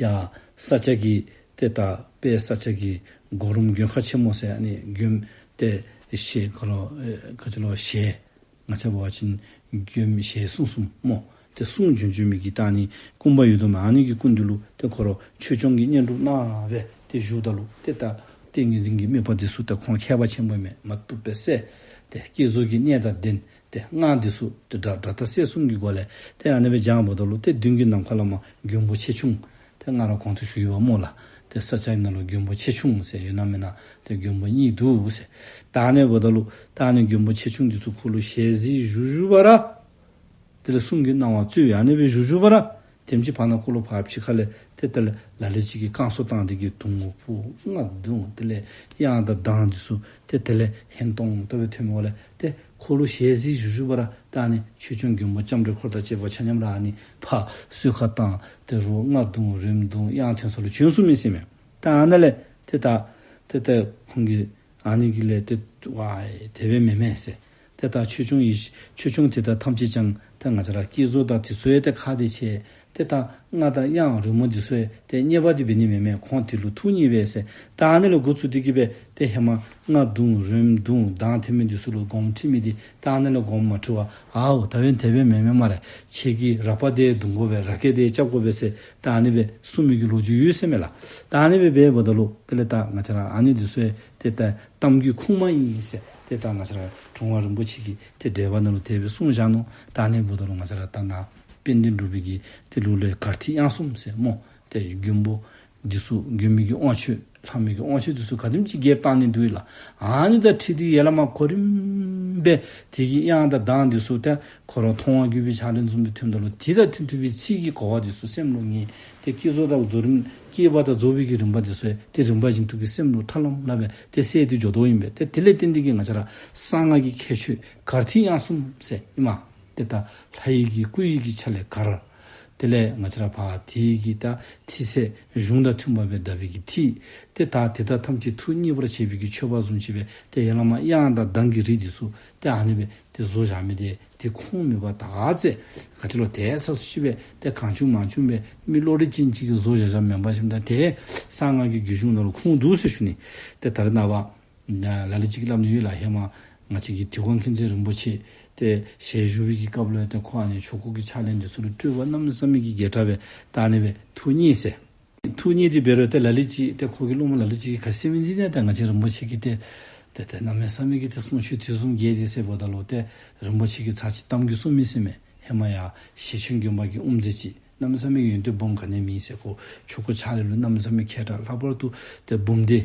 ཡ་ས་སྐྱ་གི་ཏེ་ད་དཔལ་ས་སྐྱ་གི་གོ་རིམ་མགོན་ཁང་ཆེན་མོ་ཟེར་ཨ་ནི་མགོནམ་ཏེ་ཞལ་ཁོ་ར་ཨེ་ག་ཅི་ལོ་ཞལ་ང་བཅས་འབད་བ་ཅིན་མགོནམ་ཞལ་གསུང་གསུང་སྨོ། ཏེ་གསུང་བྱོན་བྱོན་མི་གི་ད་ཨ་ནི་སྐུ་འབག་ཡོད་དོ་མས། ཨ་ནི་གི་སྐུ་མདུན་ལུ་ཏེ་ཁོ་ར་ཆོས་སྐྱོང་གི་བསྙེན་སྒྲུབ་གནང་སྦེ་ཏེ་བཞུགསཔ་ད་ལུ་ཏེ་ད་ཏིང་ངེ་འཛིན་གྱི་དམིགས་པ་འདི་ཚུ་ཏེ་ཁོང་མཁས་པ་ཆེན་པོ་མས། མ་བཏུབ་པའི་སྲས་ཏེ་བསྐྱེད་རྫོགས་ཀྱི་གནད་དང་ལྡན། ཏེ་སྔགས་འདི་ཚུ་ཏེ་སྒྲ་སྒྲ་དང་སྲོལ་གསུམ་གྱི་སྒོ་ལས་ཏེ་ཨ་ནི་སྦེ་བགྱངམ་ད་ལུ་ཏེ་མདུན་གྱི་ནམ་མཁའ་ལས་མར་མགོན་པོ་ཆེ་ཆུང་ཏེ་ང་ར་གོང་དུ་ཞུ་ཡི་པ་སྨོ་ལགས། ཏེ་ས་སྐྱ་ནང་ལུ་མགོན་པོ་ཆེ་ཆུང་ཟེར་ཡོད་ན་མེན་ན་ཏེ་མགོན་པོ་གཉིས་འདུག་ཟེར། ད་ཨ་ནི་འབདཝ་ད་ལུ་ད་ཨ་ནི་མགོན་པོ་ཆེ་ཆུང་འདི་ཚུ་ཁོ་ལུ་ཞལ་གཟིགས་བཞུགས་བཞུགས་པ་ར་དེ་ལས་གསུང་གི་གནང་བ་སྩོལ་ཡི། ཨ་ནི་སྦེ་བཞུགས་བཞུགས་པ་ར་དེམ་ཅིག་བར་ན་ཁོ་ལུ་ཕར་ཕྱི་ཁ་ལས་ཏེ་དེ་ལས་ལ་ལུ་ཅིག་གིས་བསྐང་གསོ་བཏང་སྟེ་གི་དུང་ཕུ་རྔ་བརྡུང་དེ་ལས་དབྱངས་དང་གདངས་འདི་ཚུ་ཏེ་དེ་ལས་ཧན་ཏོང་ཏོ་སྦེ་ཐོན་མི་འོང་ལས་ཏེ་ཁོ་ལུ་ཞལ་གཟིགས་བཞུགས་བཞུགས་པ་ར་ད་ཨ་ནི་ཆོས་སྐྱོང་མགོན་པོ་ལྕམ་དྲལ་འཁོར་དང་བཅས་པ་ཆ་མཉམ་ར་ཨ་ནི་ཕར་གསོལ་ཁ་བཏང་དེ་རུ་རྔ་བརྡུང་རོལམོ་བརྡུང་དབྱངས་འཐེན་ས་ལུ་བྱོན་སོང་མི་ཟེར་མས། ད་ཨ་ནཱ་ལས་ཏེ་ད་ཏེ་ད་ཁོང་གིས་ཨ་ནི་གི་ལས་ཏེ་ཝའི་དེ་སྦེ་མེན་མས་ཟེར། ཏེ་ད་ཆོས་སྐྱོང་ཡེ་ཤེས་ཆོས་སྐྱོང་དེ་དག་ཐམས་ཅད་ཀྱང་ཏེ་ང་བཅས་ར་བསྐྱེད་རྫོགས་དང་དེ་ཚུ་ཡང་ཏེ་ཁག་ཏེ་ཆེ། ཏེ་ད་རྔ་དང་དབྱངས་རོལ་མོ་འདི་ཚུ་ཡང་ཏེ་རྙེད་པ་འདི་འབད་ནི་མེན་མས། ཁོང་དེ་ལུ་ཐུགས་མཉེས་པས་ཟེར། ད་ཨ་ནི་ལས་འགོ་བཙུགས་ཏེ་གི་སྦེ་ཏེ་ཧེ་མ་རྔ་བརྡུང་རོལམོ་བརྡུང་གདངས་འཐེན་མི་འདི་ཚུ་ལུ་དགོངསམ་ཁྲེལ་མི་འདི་ད་ཨ་ནི་ལས་དགོངསམ་མ་ཁྲེལ་བར་ཨའོ་ད་འབདན་དེ་སྦེ་མེན་མས་སྨ་རེ། ཁྱེད་ཀྱིས་རལ་པ་དེ་བརྡུང་དགོ་པས་ར་སྐད་དེ་རྐྱབ་དགོ་པས་ཟེར་ད་ཨ་ནི་སྦེ་གསུངས་མི་གི་ལོ་རྒྱུས་ཡོད་ཟེར་མས་ལགས། ད་ཨ་ནི་སྦེ་འབདཝ་ད་ལུ་དེ་ལས་ད་ང་བཅས་ར་ཨ་ནི་འདི་ཚུ་ཡང་ཏེ་ད་གཏམ་རྒྱུད་ཁུངས་མ་ཨིན་ཟེར་ཏེ་ད་ང་བཅས་ར་དྲུང་པ་རིན་པོ་ཆེ་གིས་ཏེ་འགྲེལ་པ་ནང་ལུ་དེ་སྦེ་གསུངས་བཞག་ནུག། ད་ཨ་ནི་འབདཝ་ད་ལུ་ང་བཅས་ར་ད་ནཱ་དཔལ་ལྡན་འབྲུག་པའི་གི་ཏེ་ལུགས་ལས་གར་ཐིག་དབྱངས་གསུམ་ཟེར་སྨོ། ཏེ་མགོན་པོ་འདི་ཚུ་མགོན་པོའི་གི་དབང་ཆོས་ལྷ་མོའི་གི་དབང་ཆོས་འདི་ཚུ་ག་དེམ་ཅིག་གིས་བཏང་ནི་འདུག་ལགས། ཨ་ནི་དང་འཁྲིལ་ཏེ་ཡར་ལས་མར་གོ་རིམ་སྦེ་དེ་གི་དབྱངས་དང་གདངས་འདི་ཚུ་ཏེ་ཁོ་ར་མཐོང་བ་བརྒྱུད་པའི་ཕྱག་ལེན་བཟུམ་སྦེ་ཐོནམ་ད་ལུ་དེ་དང་མཐུན་མཐུན་པའི་ཚིག་གི་གོ་བ་འདི་ཚུ་སེམས་ལུ་ངེས། ཏེ་བསྐྱེད་རྫོགས་དང་རྫོགས་རིམ་བསྐྱེད་པ་དང་རྫོགས་པའི་གི་རིམ་པ་འདི་ཚུ་ཡང་ཏེ་རིམ་པ་བཞིན་དུ་གི་སེམས་ལུ་ཁྲ་ལམ་ལམ་སྦེ་ཏེ་གསལ་ཏེ་འགྱོ་དོ་ཨིན་པས། ཏེ་དེ་ལས་བརྟེན་ཏེ་གི་ང་བཅས་ར་གསང་སྔགས་ཀྱི་ཁྱད་ཆོས་གར་ཐིག་དབྱངས་གསུམ་ཟེར་ཨིན་མས། ཏེ་ད་ལྷ་ཡི་གི་སྐུ་ཡི་གི་ཆ་ལས་གར། དེ་ལས་ང་བཅས་ར་ཕར་དེ་གི་ད་ཐིག་ཚད་གཞུང་དང་མཐུན་པ་སྦེ་བརྡབས་པའི་གི་ཐིག། ཏེ་ད་དེ་དག་ཐམས་ཅད་ཐུགས་མཉེས་པར་བྱེད་པའི་གི་མཆོད་པ་བཟུམ་ཅིག་སྦེ་ཏེ་ཡར་ལས་མར་དབྱངས་དང་གདངས་ཀྱི་རིགས་འདི་ཚུ་ཏེ་ཨ་ནི་སྦེ་ཏེ་བཟོ་བཞག་མི་དེ་ དེ་ཁུངས་མེད་པར་ད་ག་ཚད་ག་ཅི་ལོ་དེ་ས་སུ་ཅིག་སྦེ་ཏེ་གང་བྱུང་མང་བྱུང་སྦེ་མི་བློ་རིག་ཅན་ཅིག་གིས་བཟོ་བཞག་བཞགཔ་མེན་པ་ཅིན་ད་དེ་གསང་སྔགས་ཀྱི་རྒྱུད་གཞུང་ནང་ལུ་ཁུངས་འདུག་ཟེར་ཞུ་ནི། ཏེ་ད་རེས་ནངས་པ་ལ་ལུ་ཅིག་གིས་སླབ་ནི་ཡོད་ལགས། ཧེ་མ་ང་བཅས་ཀྱི་དིལ་མགོ་མཁྱེན་བརྩེ་རིན་པོ་ཆེ་ཏེ་ཞལ་བཞུགས་པའི་གི་སྐབས་ལུ་ཏེ་ཁོ་ཨ་ནི་ཆོ་ག་གི་ཕྱག་ལེན་འདི་ཚུ་ལུ་སྤྲོས་པ་གནམ་མེད་ས་མེད་ཀྱི་རྒྱས་དྲགས་སྦེ་ད་ཨ་ནི་སྦེ་ཐུགས་མཉེས་ཟེར། ཐུགས་མཉེས་ཏེ་འབད་རུང་ཏེ་ལ་ལུ་ཅིག་ཏེ་ཁོ་གི་སློབ་མ་ལ་ལུ་ཅིག་གིས་ག་ཅི་ཟེར་མི་འདི་ནི་ད་ང་བཅས་རིན་པོ་ཆེ་གིས་ཏེ་ཏེ་ཏེ་གནམ་མེད་ས་མེད་ཀྱི་ཏེ་གསུང་ཆོས་དུས་གསུམ་རྒྱས་ཏེ་ཟེརཝ་ད་ལུ་ཏེ་རིན་པོ་ཆེ་གིས་ཚར་གཅིག་གཏམ་རྒྱུད་གསུངས་མི་ཟེར་མས། ཧེ་མ་ཡར་ཞེ་ཆེན་དགོན་པ་གི་དབུ་མཛད་ཅིག་གནམ་མེད་ས་མེད་ཀྱི་ཡོན་ཏན་སྦོམ་ག་ནི་མེད་ཟེར། ཁོ་ཆོ་ག་ཕྱག་ལེན་ལུ་གནམ་མེད་ས་མེད་མཁས་དྲགས། ལྷག་པར་དུ་ཏེ་འབུམ་སྡེ་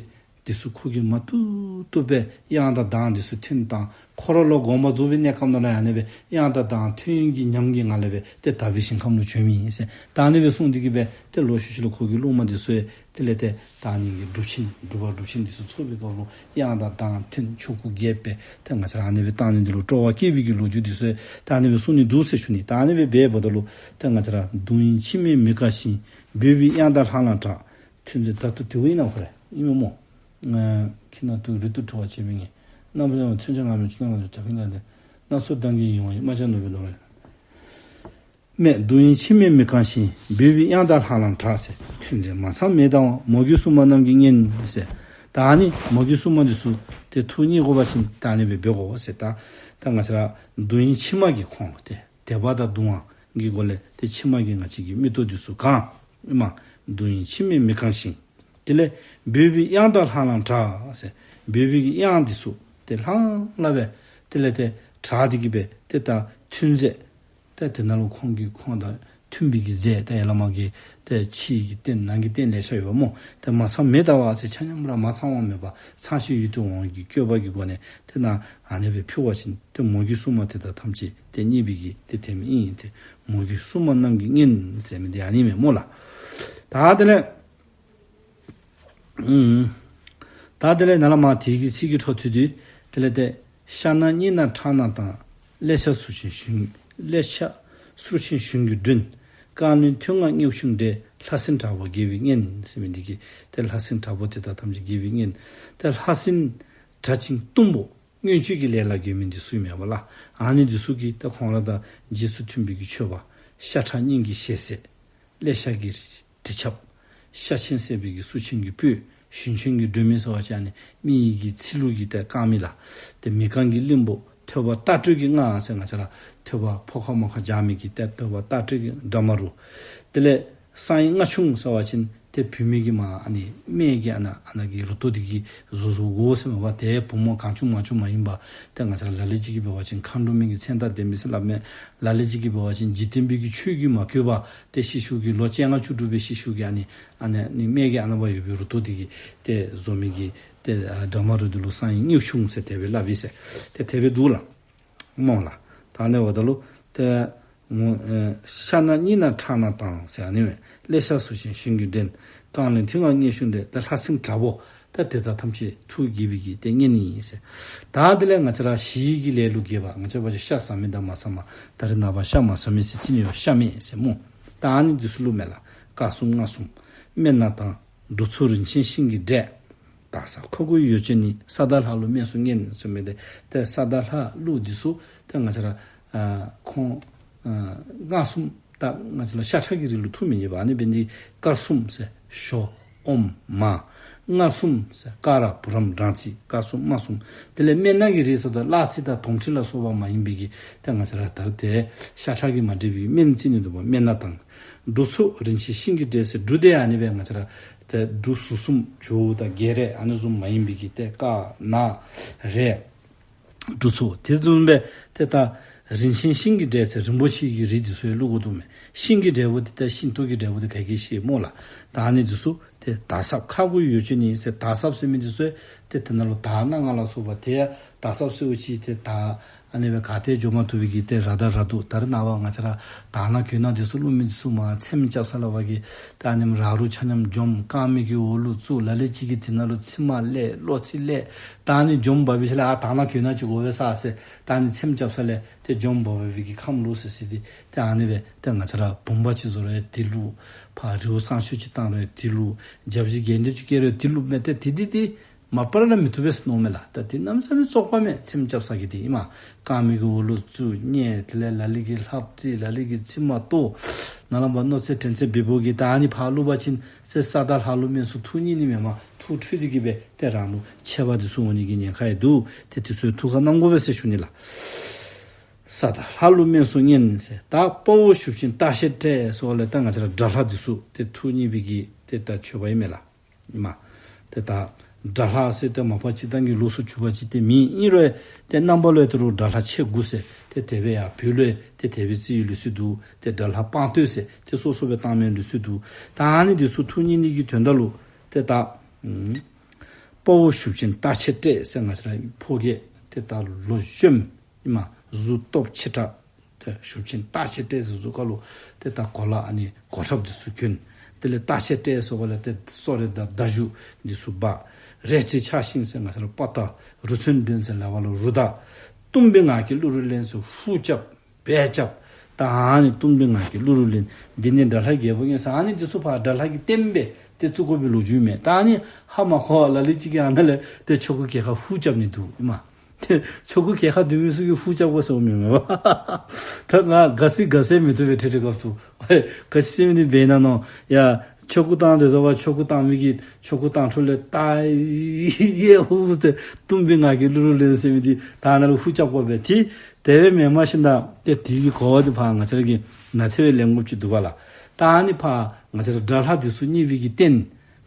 འདི་ཚུ་ཁོ་གིས་མ་བཏུབ་བཏུབ་སྦེ་དབྱངས་དང་གདངས་འདི་ཚུ་ཐོན་བཏང་། ཁོ་ར་ལོག་དགོངས་པ་རྫོགས་པའི་གནས་སྐབས་ནང་ལུ་ཡང་ཨ་ནི་སྦེ་དབྱངས་དང་གདངས་ཐོན་གྱི་ཉམས་ཀྱི་ངང་ལས་སྦེ་ཏེ་དག་པའི་ཞིང་ཁམས་ལུ་བྱོན་མི་ཨིན་ཟེར། ད་ཨ་ནི་སྦེ་གསུངས་ཏེ་གི་སྦེ་ཏེ་ལོག་ཤུལ་ཤུལ་ལུ་ཁོ་གི་སློབ་མ་འདི་ཚུ་ཡང་དེ་ལས་ཏེ་ད་ཨ་ནི་གི་སྒྲུབ་ཆེན་སྒྲུབ་པ་སྒྲུབ་ཆེན་འདི་ཚུ་ཚོགས་པའི་སྐབས་ལུ་དབྱངས་དང་གདངས་ཐོན་ཆོ་ག་རྒྱས་པས་ཏེ་ང་བཅས་ར་ཨ་ནི་སྦེ་བཏང་ནི་འདི་ལུ་སྤྲོ་བ་སྐྱེས་པའི་གི་ལོ་རྒྱུས་འདི་ཚུ་ཡང་ད་ཨ་ནི་སྦེ་གསུངས་ནི་འདུག་ཟེར་ཞུ་ནི། ད་ཨ་ནི་སྦེ་འབདཝ་ད་ལུ་ཏེ་ང་བཅས་ར་གདུང་བའི་མཆི་མས་མི་གང་ཞིང་། འབོད་པའི་དབྱངས་དང་ལྷང་ལྷང་གྲགས། ཐུན་རྫས་ད་ལྟོ་དེ་བ་ཨིན་ན་ཁོ་རེ་ཨིན་མས་སྨོ། ཨ་ཁྱིམ་ནང་དུ་རི་དུ་འཕྲོ་བ་བྱེད་མི་ངན། རྣམ་པར་ཡང་མཚོན་ཆ་ང་མི་ཆུ་ནང་ལ་གྲགས་ཀྱི་ན་དེ། སྣ་ཚོགས་གདངས་ཀྱི་ཡིད་འོང་ཡི། རྨ་བྱ་ནོར་བུའི་ནོར་བུ། མས་གདུང་བའི་མཆི་མས་མི་གང་ཞིང་། འབོད་པའི་དབྱངས་དང་ལྷང་ལྷང་གྲགས་ཟེར། ཐུན་རྫས་མ་ཚང་མེད་དང་བ། མོ་གི་སྲུང་མ་རྣམས་ཀྱིས་མཉེས་ཟེར། ད་ཨ་ནི་མོ་གི་སྲུང་མ་འདི་ཚུ་ཏེ་ཐུགས་མཉེས་དགོ་པ་ཅིན་ད་ཨ་ནི་སྦེ་འབད་དགོ་ཟེར། ད་ད་ང་བཅས་ར་གདུང་བའི་མཆི་མ་གིས་ཁོང་ཏེ་དད་པ་དང་གདུང་བ་གི་སྒོ་ལས་ཏེ་མཆི་མ་གིས་ང་བཅས་ཀྱི་མིག་ཏོ་འདི་ཚུ་གང་། ཨེ་མ་གདུང་བའི་མཆི་མས་མི་གང་ཞིང་། དེ་ལས་འབོད་པའི་དབྱངས་དང་ལྷང་ལྷང་གྲགས་ཟེར། འབོད་པའི་གི་དབྱངས་འདི་ཚུ་ཏེ་ལྷང་ལྷང་སྦེ་དེ་ལས་ཏེ་གྲགས་ཏེ་གི་སྦེ་ཏེ་ད་ཐུན་རྫས་ཏེ་དེ་ནང་ལུ་ཁོང་གིས་ཁོང་དང་མཐུན་པའི་གི་རྫས་ཏེ་ཡ་ལ་མ་གི་ཏེ་ཕྱི་གི་རྟེན་ནང་གི་རྟེན་ལེ་ཤ་ཡོདཔ་སྨོ། ཏེ་མ་ཚང་མེད་ད་བ་ཟེར་ཆ་མཉམ་ར་མ་ཚང་བ་མེད་པར་ཚང་ཞིང་ཡིད་དུ་འོང་བའི་གི་བཀོད་པ་གི་སྒོ་ནས་ཏེ་ན་ཨ་ནི་སྦེ་ཕུལ་བ་ཅིན་ཏེ་མོ་གི་སྲུང་མ་དེ་དག་ཐམས་ཅད་ཏེ་མཉེས་པའི་གི་ཏེ་དེ་མི་ཨིན། ཏེ་མོ་གི་སྲུང་མ་རྣམས་ཀྱིས་མཉེས་ཟེར་མི་འདི་ཨ་ནི་མས་སྨོ་ལགས། ད་དེ་ལས་ཨུམ། ད་དེ་ལས་ནཱ་ལས་མར་དེ་གི་ཚིག་གི་འཕྲོ་མཐུད་དེ་དེ་ལས་ཏེ་ཤ་ནག་སྙི་ནག་ཁྲག་ནག་དང་། ཀླད་ཤ་གསུར་ཆེན་ཞུན་ཀླད་ཤ་གསུར་ཆེན་ཞུན་གྱིས་བསྒྲིབས། རྐང་ལུས་མཐིང་ནག་མངེའུ་ཆུང་འདྲ། ལྷ་སྲིན་དྲག་པོ་དགྱེས་པས་མཉེས་ཟེར་མི་འདི་གིས་ཏེ་ལྷ་སྲིན་དྲག་པོ་དེ་དག་ཐམས་ཅད་དགྱེས་པས་མཉེས། ཏེ་ལྷ་སྲིན་དྲག་ཅིང་གཏུམ་པོ་མངོན་སྤྱོད་ཀྱི་ལས་ལ་མགོན་མི་འདི་ཚུ་ཨིན་མས་པ་ལགས། ཨ་ནི་འདི་ཚུ་གིས་ཏེ་ཁོང་ར་དང་རྗེས་སུ་མཐུན་པའི་གི་མཆོད་པ། ཤ་ཁྲག་སྙིང་གི་ཞལ་ཟས། ཀླད་ཤ་གི་དྲི་ཆབ། ཤ་ཆེན་བསྲེས་པའི་གི་གསུར་ཆེན་གྱི་སྤོས། ཞུན་ཆེན་གྱིས་བསྒྲིབས་མི་ཟེར་བ་ཅིན་ཨ་ནི་མི་ཡི་གི་ཚིལ་ལུ་གིས་ཏེ་བཀང་མི་ལགས། ཏེ་མི་རྐང་གི་གླིང་བུ། ཐོད་པ་ལྟག་སྤྲོད་ཀྱི་རྔ་ཟེར་ང་བཅས་ར་ཐོད་པ་ཕོ་ཁ་མོ་ཁ་སྦྱར་མི་གི་ཏེ་ཐོད་པ་ལྟག་སྤྲོད་ཀྱི་འདྲ་མ་རུ། དེ་ལས་གསང་བའི་རྔ་ཆུང་ཟེར་བ་ཅིན་ཏེ་བུད་མེད་ཀྱི་མ་ཨ་ནི་སྨད་ཀྱི་ཨ་ནཱ་ཨ་ནཱ་གི་རུ་ཏོ་འདི་གིས་བཟོ་བཟོ་དགོ་ཟེར་མས་པ། ཏེ་བུ་མོ་གང་བྱུང་མང་བྱུང་མ་ཡིན་པར་ཏེ་ང་བཅས་ར་ལ་ལུ་ཅིག་གིས་འབད་བ་ཅིན་མཁའ་འགྲོ་མའི་གི་མཚན་རྟགས་ལྡན་མི་ཟེར་སླབ་མས། ལ་ལུ་ཅིག་གིས་འབད་བ་ཅིན་འཇིག་རྟེན་པའི་གི་ཆོས་ཀྱིས་མ་གོས་པར་ཏེ་ཤི་ཤུལ་གྱི་ལོ་བཅོ་ལྔ་བཅུ་དྲུག་སྦེ་ཤི་ཤུལ་གྱི་ཨ་ནི་ཨ་ནི་ཨ་ནི་སྨད་ཀྱི་ཨ་ནཱ་བ་ཡོད་པའི་རུ་ཏོ་འདི་གིས་ཏེ་བཟོ་མི་གི་ཏེ་ཨ་འདྲ་མ་རུ་འདི་ལུ་གསང་བའི་རྔ་ཆུང་ཟེར་དེ་སྦེ་སླབ་ཨིན་ཟེར། ཏེ་དེ་སྦེ་འདུག་ལགས། སྨོ་ལགས། ད་ཨ་ནི་འབདཝ་ད་ལུ་ཏེ་ངོ་ཨེ་ཤ་ནག་སྙི་ནག་ཁྲག་ནག་དང་ཟེར་ཨ་ནི་མས། ཀླད་ཤ་གསུར་ཆེན་ཞུན་གྱིས་བསྒྲིབས། རྐང་ལུས་མཐིང་ནག་མངེའུ་ཆུང་འདྲ། ཏེ་ལྷ་སྲིན་དྲག་པོ་ད་དེ་དག་ཐམས་ཅད་ཐུགས་དགྱེས་པའི་གི་ཏེ་མཉེས་ནི་ཨིན་ཟེར། ད་དེ་ལས་ང་བཅས་ར་ཞི་བའི་གི་ལས་ལུ་དགྱེས་པ་ང་བཅས་འབད་བ་ཅིན་ཤ་ཟ་མི་དང་མ་ཟ་མ། ད་རེས་ནངས་པ་ཤ་མ་ཟ་མི་ཟེར་རྩིས་ནི་ཡོད་ཤ་མེད་ཟེར་སྨོ། ད་ཨ་ནི་འདི་ཚུ་ལུ་མས་ལགས། དཀར་གསུམ་མངར་གསུམ་སྨན་སྣ་དང་། འབྲུ་ཚོགས་རིན་ཆེན་ཤིང་གི་འབྲས། དར་ཟབ་ཁ་དགུའི་ཡོ་བྱད་ནི། ས་དང་ལྷ་ཀླུ་སྨན་གསུམ་མཉེས་ཟེར་མི་འདི་ཏེ་ས་དང་ལྷ་ཀླུ་འདི་ཚུ་ཏེ་ང་བཅས་ར་ཨ་ཁོང་ཨ་མངར་གསུམ་ད་ང་བཅས་ར་ཤ་ཁྲག་གི་རིགས་ལུ་ཐུགས་མི་མཉེས་པ། ཨ་ནི་འབད་ནི་དཀར་གསུམ་ཟེར་ཞོ་ཨོམ་མར། མངར་གསུམ་ཟེར་ཀ་ར་བུ་རམ་སྦྲང་རྩི། དཀར་གསུམ་མངར་གསུམ། དེ་ལས་སྨན་སྣ་གི་རིགས་ཟེརཝ་ད་གླ་རྩི་དང་དོམ་མཁྲིས་ལ་སོགས་པ་མ་ཡིན་པའི་གི་ཏེ་ང་བཅས་ར་ད་རེས་ཏེ་ཤ་ཁྲག་གིས་མ་འདྲེས་པའི་སྨན་རྩིས་ནི་འདུག་པ། སྨན་སྣ་དང་། འབྲུ་ཚོགས་རིན་ཆེན་ཤིང་གི་འབྲས་ཟེར་འབྲུ་དེ་ཨ་ནི་སྦེ་ང་བཅས་ར་ཏེ་འབྲུ་ཟུར་གསུམ་ཇོ་བོ་དང་རྒྱལ་རས་ཨ་ནི་བཟུམ་མ་ཡིན་པའི་གི་ཏེ་དཀར་ནག་རེད། འབྲུ་ཚོགས་དེ་བཟུམ་སྦེ་ཏེ་ད་རིན་ཆེན་ཤིང་གི་འབྲས་ཟེར་རིན་པོ་ཆེ་གི་རིགས་འདི་ཚུ་ཡང་བླུག་དགོ་འདུག་མས། ཤིང་གི་འབྲས་བུ་འདི་ད་ཤིང་ཏོག་གི་འབྲས་བུ་འདི་ག་གིས་ཤེས་སྨོ་ལགས། ད་ཨ་ནི་འདི་ཚུ་ཏེ་དར་ཟབ་ཁ་དགུའི་ཡོ་བྱད་ནི་ཟེར། དར་ཟབ་ཟེར་མི་འདི་ཚུ་ཏེ་དེ་ནང་ལུ་དར་སྣ་ལྔ་ལ་སོགས་པ་ཏེ་ཡང་དར་ཟབ་ཟེརཝ་ཅིག་ཏེ་དར་ཨ་ནི་སྦེ་ག་ཏེ་འགྱོ་མ་བཏུབ་པའི་གི་ཏེ་ར་དང་ར་དུག། ད་རེས་ནངས་པ་ང་བཅས་ར་དར་སྣ་གོས་སྣ་འདི་ཚུ་བླུག་མི་འདི་ཚུ་མར་ཚེམ་རྐྱབ་ས་ལས་ཕར་གྱི་ད་ཨ་ནེམ་ར་རུ་ཆ་མཉམ་འཇོམས། རྐང་མའི་གི་འོག་ལུ་བཙུགས། ལ་ལུ་ཅིག་གིས་དེ་ནང་ལུ་ཚིགས་མར་ལས་གློ་ཚིགས་ལས། ད་ཨ་ནི་འཇོམས་འབག་པའི་ཤུལ་ལས་ཨ་དར་སྣ་གོས་སྣ་ཅིག་དགོ་པས་ཟེར་ད་ཨ་ནི་ཚེམ་རྐྱབ་ས་ལས་ཏེ་འཇོམས་འབག་པའི་གི་ཁམས་ལུ་ཟེར་ཟེར་ཏེ་ཏེ་ཨ་ནི་སྦེ་ཏེ་ང་བཅས་ར་བུམ་པ་ཅིག་བཟོ་རུང་ཡང་དེ་བླུག། ཕར་རི་བོ་གསང་སྤྱོད་ཅིག་བཏང་རུང་ཡང་དེ་བླུག། བརྒྱ་བཞི་དགེ་འདུན་ཅིག་བསྐོ་རུང་ཡང་དེ་བླུག་མས། ཏེ་དེ་དེ་དེ་ མ་པ་ར་ལ་མི་བཏུབ་པས་ཟེར་མནོཝ་མས་ལགས། ད་དེ་གནམ་མེད་ས་མེད་བཙོག་པ་མས། ཚེམས་རྐྱབ་ས་གི་དེ་ཨིན་མས། རྐངམ་གི་འོག་ལུ་བཙུགས་ཉལ། དེ་ལས་ལ་ལུ་གིས་ལྷབ་རྩེ། ལ་ལུ་གིས་མཆིལ་མ་གཏོར། ནཱ་ལས་ཕར་མནོ་ཚད་དྲན་ཚད་འབདཝ་གིས་ད་ཨ་ནི་ཕར་བླུག་པ་ཅིན་ཟེར་ས་དང་ལྷ་ལུ་སྨན་སོང་ཐུགས་མཉེས་ནི་མེན་མས། ཐུགས་འཁྲུལ་ཏེ་གི་སྦེ་ཏེ་རང་ལུ་ཆད་པ་འདི་ཚུ་འོང་ནི་གི་ཉེན་ཁ་ཡང་འདུག། ཏེ་དེ་ཚུ་ཐུགས་ཁར་བསྣམ་དགོ་པས་ཟེར་ཞུ་ནི་ལགས། ས་དང་ལྷ་ལུ་སྨན་སོང་ཉལ་ཟེར། ད་དཔའ་བོ་ཞབས་ཆེན་སྟག་ཤད་བསྒྲད་ཟེར་བ་ལས་ད་ང་བཅས་ར་དགྲ་ལྷ་འདི་ཚུ་ཏེ་ཐུགས་མཉེས་པའི་གི་ཏེ་ད་མཆོད་པ་ཨིན་མས་ལགས། ཨིན་མས། ཏེ་ད་དགྲ་ལྷ་ཟེར་ཏེ་མ་པ་སྤྱིར་བཏང་གི་ལོགས་སུ་གྱུར་པ་ཅིག་ཏེ་མེན། ཨིན་རུང་ཏེ་རྣམ་པ་ལུ་ཡང་ད་རུང་དགྲ་ལྷ་ཆེ་དགུ་ཟེར་ཏེ་དེ་སྦེ་ཡར་བོད་ལུ་ཡང་ཏེ་དེ་སྦེ་རྩིས་ཡོད་ལུགས་སྲོལ་འདུག། ཏེ་དགྲ་ལྷ་དཔངས་བསྟོད་ཟེར་ཏེ་སོ་སོ་སྦེ་བཏང་མི་ལུགས་སྲོལ་འདུག། ད་ཨ་ནི་འདི་ཚུ་ཐུགས་མཉེས་ནི་གི་དོན་དག་ལུ་ཏེ་ད་ཨམ་དཔའ་བོ་ཞབས་ཆེན་སྟག་ཤད་བསྒྲད་ཟེར་ང་བཅས་ར་ཕོ་རྒྱས་ཏེ་ད་ལོ་གཞོནམ་ཨིན་མས། གཟུགས་སྟོབས་ཆེ་དྲགས། ཏེ་ཞབས་ཆེན་སྟག་ཤད་བསྒྲད་ཟེར་གཟུགས་ཁ་ལུ་ཏེ་ད་གོ་ལ་ཨ་ནི་གོ་ཁྲབ་འདི་ཚུ་གྱོན། དེ་ལས་སྟག་ཤད་བསྒྲད་ཟེར་བ་ལས་ཏེ་སོ་རེ་དང་མདའ་གཞུ་འདི་ཚུ་འབག། རལ་གྲི་ཕྱག་ཤིང་ཟེར་ང་བཅས་ར་དཔའ་རྟགས། རུ་མཚོན་འདོན་ཟེར་ལག་པ་ལུ་རུ་དར། གཏུམ་པའི་ངང་གིས་གླུ་རུ་ལེན་ཟེར་ཧུ་རྐྱབ་བལ་རྐྱབ། ད་ཨ་ནི་གཏུམ་པའི་ངང་གིས་གླུ་རུ་ལེན། འདི་ནི་དགྲ་ལྷ་རྒྱལ་པོ་ངན་ཟེར་ཨ་ནི་འདི་ཚུ་ཕར་དགྲ་ལྷ་གི་རྟེན་སྦེ་ཏེ་བཙུགས་དགོ་པའི་ལོ་རྒྱུས་མས། ད་ཨ་ནི་ཧ་མ་གོ་བར་ལ་ལུ་ཅིག་གིས་ཨ་ནཱ་ལས་ཏེ་ཆོ་ག་གྱལ་ཁར་ཧུ་རྐྱབ་ནི་འདུག་ཨིན་མས། ཏེ་ཆོ་ག་གྱལ་ཁར་སྡོད་མི་ཚུ་གིས་ཧུ་རྐྱབ་དགོ་ཟེརཝ་མེན་མས། ད་ང་དགའ་སི་དགའ་སི་མི་བཏུབ་པས། ཏེ་ཏེ་སྐབས་སུ་ག་ཅི་ཟེར་མི་འདི་འབད་ན་མནོ་ཡ། ཆོ་ག་བཏང་སྟེ་སྡོད་པ་ཆོ་ག་བཏང་མི་གིས་ཆོ་ག་བཏང་འཕྲོ་ལས་ད་ཡེ་ཧུ་ཟེར་གཏུམ་པའི་ངང་གིས་གླུ་རུ་ལེན་ཟེར་མི་འདི་ད་ནཱ་ལུ་ཧུ་རྐྱབ་དགོ་པས། ཏེ་དེ་སྦེ་མེན་མ་ཤེས་ད་ཏེ་དེ་གི་གོ་བ་འདི་ཕར་ང་བཅས་ར་གིས་ནཱ་ཐེ་བའི་ལེན་དགོཔ་ཅིག་འདུག་པ་ལགས། ད་ཨ་ནི་ཕར་ང་བཅས་ར་དགྲ་ལྷ་འདི་ཚུ་མཉེས་པའི་གི་རྟེན།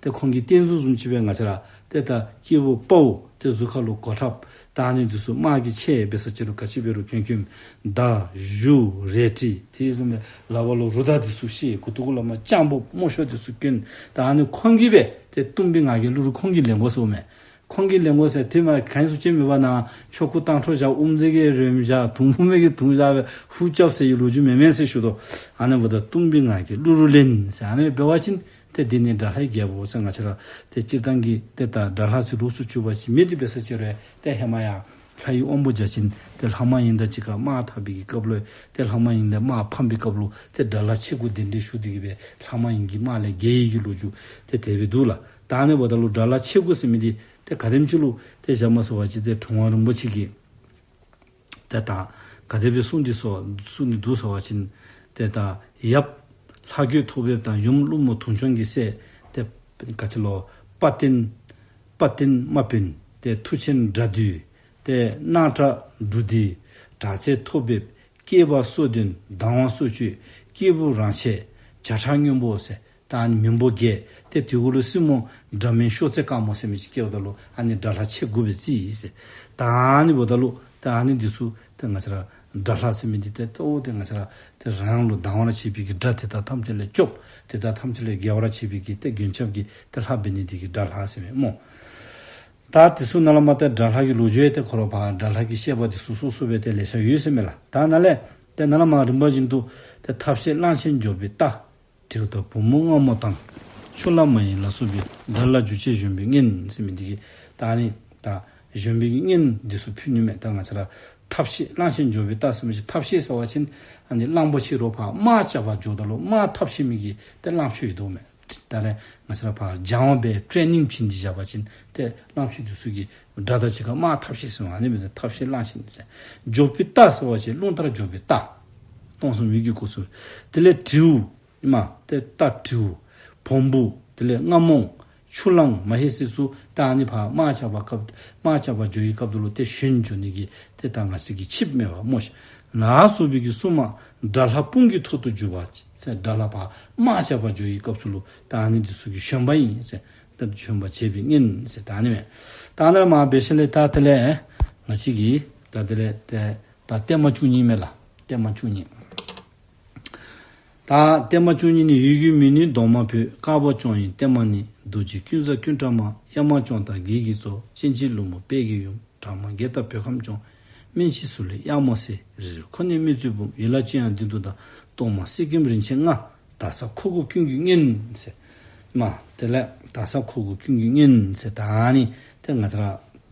ཏེ་ཁོང་གི་རྟེན་གཟུགས་བཟུམ་ཅིག་སྦེ་ང་བཅས་ར་ཏེ་ད་སྐྱེས་བུ་དཔའ་བོ་ཏེ་གཟུགས་ཁ་ལུ་གོ་ཁྲབ། ད་ཨ་ནི་འདི་ཚུ་དམག་གི་ཆས་འབད་ས་ཅིག་ལུ་ག་ཅི་འབད་རུང་གྱོན་གྱོནམ། མདའ་གཞུ་རལ་གྲི་དེ་བཟུམ་སྦེ་ལག་པ་ལུ་རུ་དར་འདི་ཚུ་བཤེད། མགུ་ཏོ་གུ་ལས་མར་སྤྱང་པོ་སྨོ་ཤོ་འདི་ཚུ་གྱོན། ད་ཨ་ནི་ཁོང་གིས་སྦེ་ཏེ་གཏུམ་པའི་ངང་གིས་གླུ་རུ་ཁོང་གིས་ལེན་དགོ་ཟེརཝ་མས། ཁོང་གིས་ལེན་དགོ་ཟེར་ཏེ་མ་ག་ནི་ཚུ་ཅིག་མེད་པ་ན་ཆོ་ག་བཏང་འཕྲོ་བཞག། དབུ་མཛད་ཀྱིས་རོལམོ་བཞག། དུང་ཕུ་མི་གིས་དུང་བཞག་སྦེ་ཧུ་རྐྱབ་ཟེར་བའི་ལོ་རྒྱུས་མེན་མས་ཟེར་ཞུ་དོ། ཨ་ནི་འབདཝ་ད་གཏུམ་པའི་ངང་གིས་གླུ་རུ་ལེན་ཟེར་ཨ་ནི་འབད་བ་ཅིན་ཏེ་འདི་ནི་དགྲ་ལྷའི་རྒྱལ་པོ་ཟེར་ང་བཅས་ར་ཏེ་སྤྱིར་བཏང་གི་ཏེ་ད་དགྲ་ལྷ་ཟེར་ལོགས་སུ་གྱུར་པ་ཅིག་མི་འདི་འབད་ས་ཅིག་རུང་ཏེ་ཧེ་མ་ཡང་ལྷ་ཡི་དབང་པོ་བརྒྱ་བྱིན་ཏེ་ལྷ་མ་ཡིན་དང་གཅིག་ཁར་དམག་འཐབ་པའི་གི་སྐབས་ལུ་ཏེ་ལྷ་མ་ཡིན་ལས་དམག་ཕམ་པའི་སྐབས་ལུ་ཏེ་དགྲ་ལྷ་ཆེ་དགུ་གདན་འདྲེན་ཞུ་སྟེ་གི་སྦེ་ལྷ་མ་ཡིན་གྱི་དམག་ལས་རྒྱལ་ཡི་གི་ལོ་རྒྱུས་ཏེ་དེ་སྦེ་འདུག་ལགས། ད་ཨ་ནི་འབདཝ་ད་ལུ་དགྲ་ལྷ་ཆེ་དགུ་ཟེར་མི་འདི་ཏེ་ག་དེམ་ཅིག་ལུ་ཏེ་བཞག་མས་ཟེར་བ་ཅིན་ཏེ་གྲུབ་དབང་རིན་པོ་ཆེ་གིས་ཏེ་ད་ག་དེ་སྦེ་གསུངས་ཏེ་སོ་གསུངས་ཏེ་འདུག་ཟེར་བ་ཅིན་ཏེ་ད་ཡབ་ལྷ་རྒོད་ཐོག་འབེབས་དང་ཡུམ་ཀླུ་མོ་དུང་སྐྱོང་གི་སྲས་ཏེ་ག་ཅི་ལོ་དཔལ་ལྡན་དཔལ་ལྡན་དམག་དཔོན་ཏེ་མཐུ་ཆེན་དགྲ་འདུལ་ཏེ་སྣང་གྲགས་འབྲུག་སྡེ་དྲག་རྩལ་ཐོག་འབེབས་སྐྱེས་པ་སོ་བདུན་སྡང་བ་སོ་བཅུ་སྐྱེས་བུ་རང་ཆས་བྱ་ཁྲ་སྔོན་པོ་ཟེར། ད་ཨ་ནི་མིང་པོ་བརྒྱད། ཏེ་དེ་གུ་ལུ་སྲིང་མོ་སྒྲ་མེད་གཤོག་རྩལ་དཀར་མོ་ཟེར་མི་ཅིག་སྐྱེཝ་ད་ལུ་ཨ་ནི་དགྲ་ལྷ་ཆེ་དགུ་སྦེ་རྩིས་ཡི་ཟེར། ད་ཨ་ནི་འབདཝ་ད་ལུ་ད་ཨ་ནི་འདི་ཚུ་ཏེ་ང་བཅས་ར་དགྲ་ལྷ་ཟེར་མི་འདི་ཏེ་གཙོ་བོ་ཏེ་ང་བཅས་ར་ཏེ་རང་ལུ་སྡང་བར་བྱེད་པའི་གི་དགྲ་དེ་དག་ཐམས་ཅད་ལས་སྐྱོབ། དེ་དག་ཐམས་ཅད་ལས་རྒྱལ་བར་བྱེད་པའི་གི་ཏེ་མགོན་སྐྱབས་ཀྱི་ཏེ་ལྷ་འབད་ནི་འདི་གིས་དགྲ་ལྷ་ཟེར་མས་སྨོ། ད་དེ་ཚུ་ནཱ་ལས་མར་ཏེ་དགྲ་ལྷ་གི་ལོ་རྒྱུས་ཏེ་ཁོ་ར་ཕར་དགྲ་ལྷ་གི་བཤད་པ་འདི་ཚུ་སོ་སོ་སྦེ་ཏེ་ལེ་ཤ་ཡོད་ཟེར་མས་ལགས། ད་ནཱ་ལས་ཏེ་ནཱ་ལས་མར་རིམ་པ་བཞིན་དུ་ཏེ་ཐབས་ཤེས་གླང་ཆེན་འབྱོར་པའི་རྟ། དྲེའུ་དང་བུ་མོ་རྔ་མོ་དང་། ཆུ་ལྷ་མ་ཡིན་ལ་སོགས་པའི། དགྲ་ལྷ་རྒྱུ་ཆེན་གཞོན་པའི་གཉེན་ཟེར་མི་འདི་གིས་ད་ཨ་ནི་ད་གཞོན་པའི་གི་གཉེན་འདི་ཚུ་ཕུལ་ནི་མས། ད་ང་བཅས་ར་ཐབས་ཤེས་གླང་ཆེན་འབྱོར་པའི་རྟ་ཟེར་མི་ཅིག་ཐབས་ཤེས་ཟེར་བ་ཅིན་ཨ་ནི་གླང་པོ་ཆེ་རོགས་ཕར་དམག་རྐྱབ་པར་འགྱོཝ་ད་ལུ་དམག་ཐབས་ཤེས་མི་གི་ཏེ་གླང་ཆེན་ཡོད་དོ་མས། ད་རེས་ང་བཅས་ར་ཕར་སྦྱང་བ་སྦེ་ཊེ་ནིང་བྱིན་ཏེ་བཞག་པ་ཅིན་ཏེ་གླང་ཆེན་འདི་ཚུ་གིས་དགྲ་དང་གཅིག་ཁར་དམག་ཐབས་ཤེས་ཟེར་བ་ཨ་ནི་མས་ཟེར། ཐབས་ཤེས་གླང་ཆེན་ཟེར། འབྱོར་པའི་རྟ་ཟེར་བ་ཅིན་རླུང་ལྟར་འབྱོར་པའི་རྟ། སྟོང་གསུམ་འོད་ཀྱི་སྐུ་ཚུ། དེ་ལས་དྲེའུ་ཨིན་མས། ཏེ་རྟ་དྲེའུ། བོང་བུ། དེ་ལས་རྔ་མོང་། ཆུ་གླང་མ་ཧེ་ཟེར་ཚུ་ད་ཨ་ནི་ཕར་དམག་རྐྱབ་པར་སྐབས་དམག་རྐྱབ་པར་འགྱོ་བའི་སྐབས་ལུ་ཏེ་ཞོན་འགྱོ་ནི་གི་ཏེ་ད་ང་བཅས་ཀྱི་ཆིབས་མེན་པ་སྨོ་ཤིག། ལ་སོགས་པའི་གི་སྲུང་མ་དགྲ་ལྷ་དཔུང་གི་ཐོག་ཏུ་འཇུག་པ་ཟེར། དགྲ་ལྷ་ཕར་དམག་རྐྱབ་པར་འགྱོ་བའི་སྐབས་སུ་ལུ་ད་ཨ་ནི་འདི་ཚུ་གི་ཞོན་པ་ཨིན་ཟེར། ད་ཞོན་པ་བྱེད་པའི་གཉེན་ཟེར་ད་ཨ་ནི་མས། ད་ཨ་ནི་མར་འབད་ཞིནམ་ལས་ད་དེ་ལས་ང་བཅས་ཀྱི་ད་དེ་ལས་ཏེ་ད་བརྟན་མ་བཅུ་གཉིས་མས་ལགས། བརྟན་མ་བཅུ་གཉིས། ད་བརྟན་མ་བཅུ་གཉིས་ནི། འོད་ཀྱི་མིང་ནི་གདོང་དམར་འཕོས། དཀར་པོ་སྐྱོང་བའི་བརྟན་མ་ནི། རྡོ་རྗེ་ཀུན་བཟང་ཀུན་གྲགས་མ། གཡའ་མ་སྐྱོང་དང་བགེགས་ཀྱིས་གཙོ། སྤྱན་གཅིག་ཀླུ་མོ་དཔལ་གྱི་ཡུམ། དྲག་དམར་བགེགས་དང་བོད་ཁམས་སྐྱོང་། སྨན་ཆེན་གཟུགས་ལས་གཡར་མོ་སེར། རི་རབ་ཁོ་ནས་སྨད་བཙུན་འབུམ། ཡན་ལག་བཅུ་ཡང་མདུན་དུ་བདར། གཏོར་མ་གསེར་སྐྱེམས་རིན་ཆེན་ལྔ། དར་ཟབ་ཁོ་དགུ་ཀུན་གྱི་གཉེན་ཟེར། མ་དེ་ལས་དར་ཟབ་ཁོ་དགུ་ཀུན་གྱི་གཉེན་ཟེར་ད་ཨ་ནི་ཏེ་ང་བཅས་ར་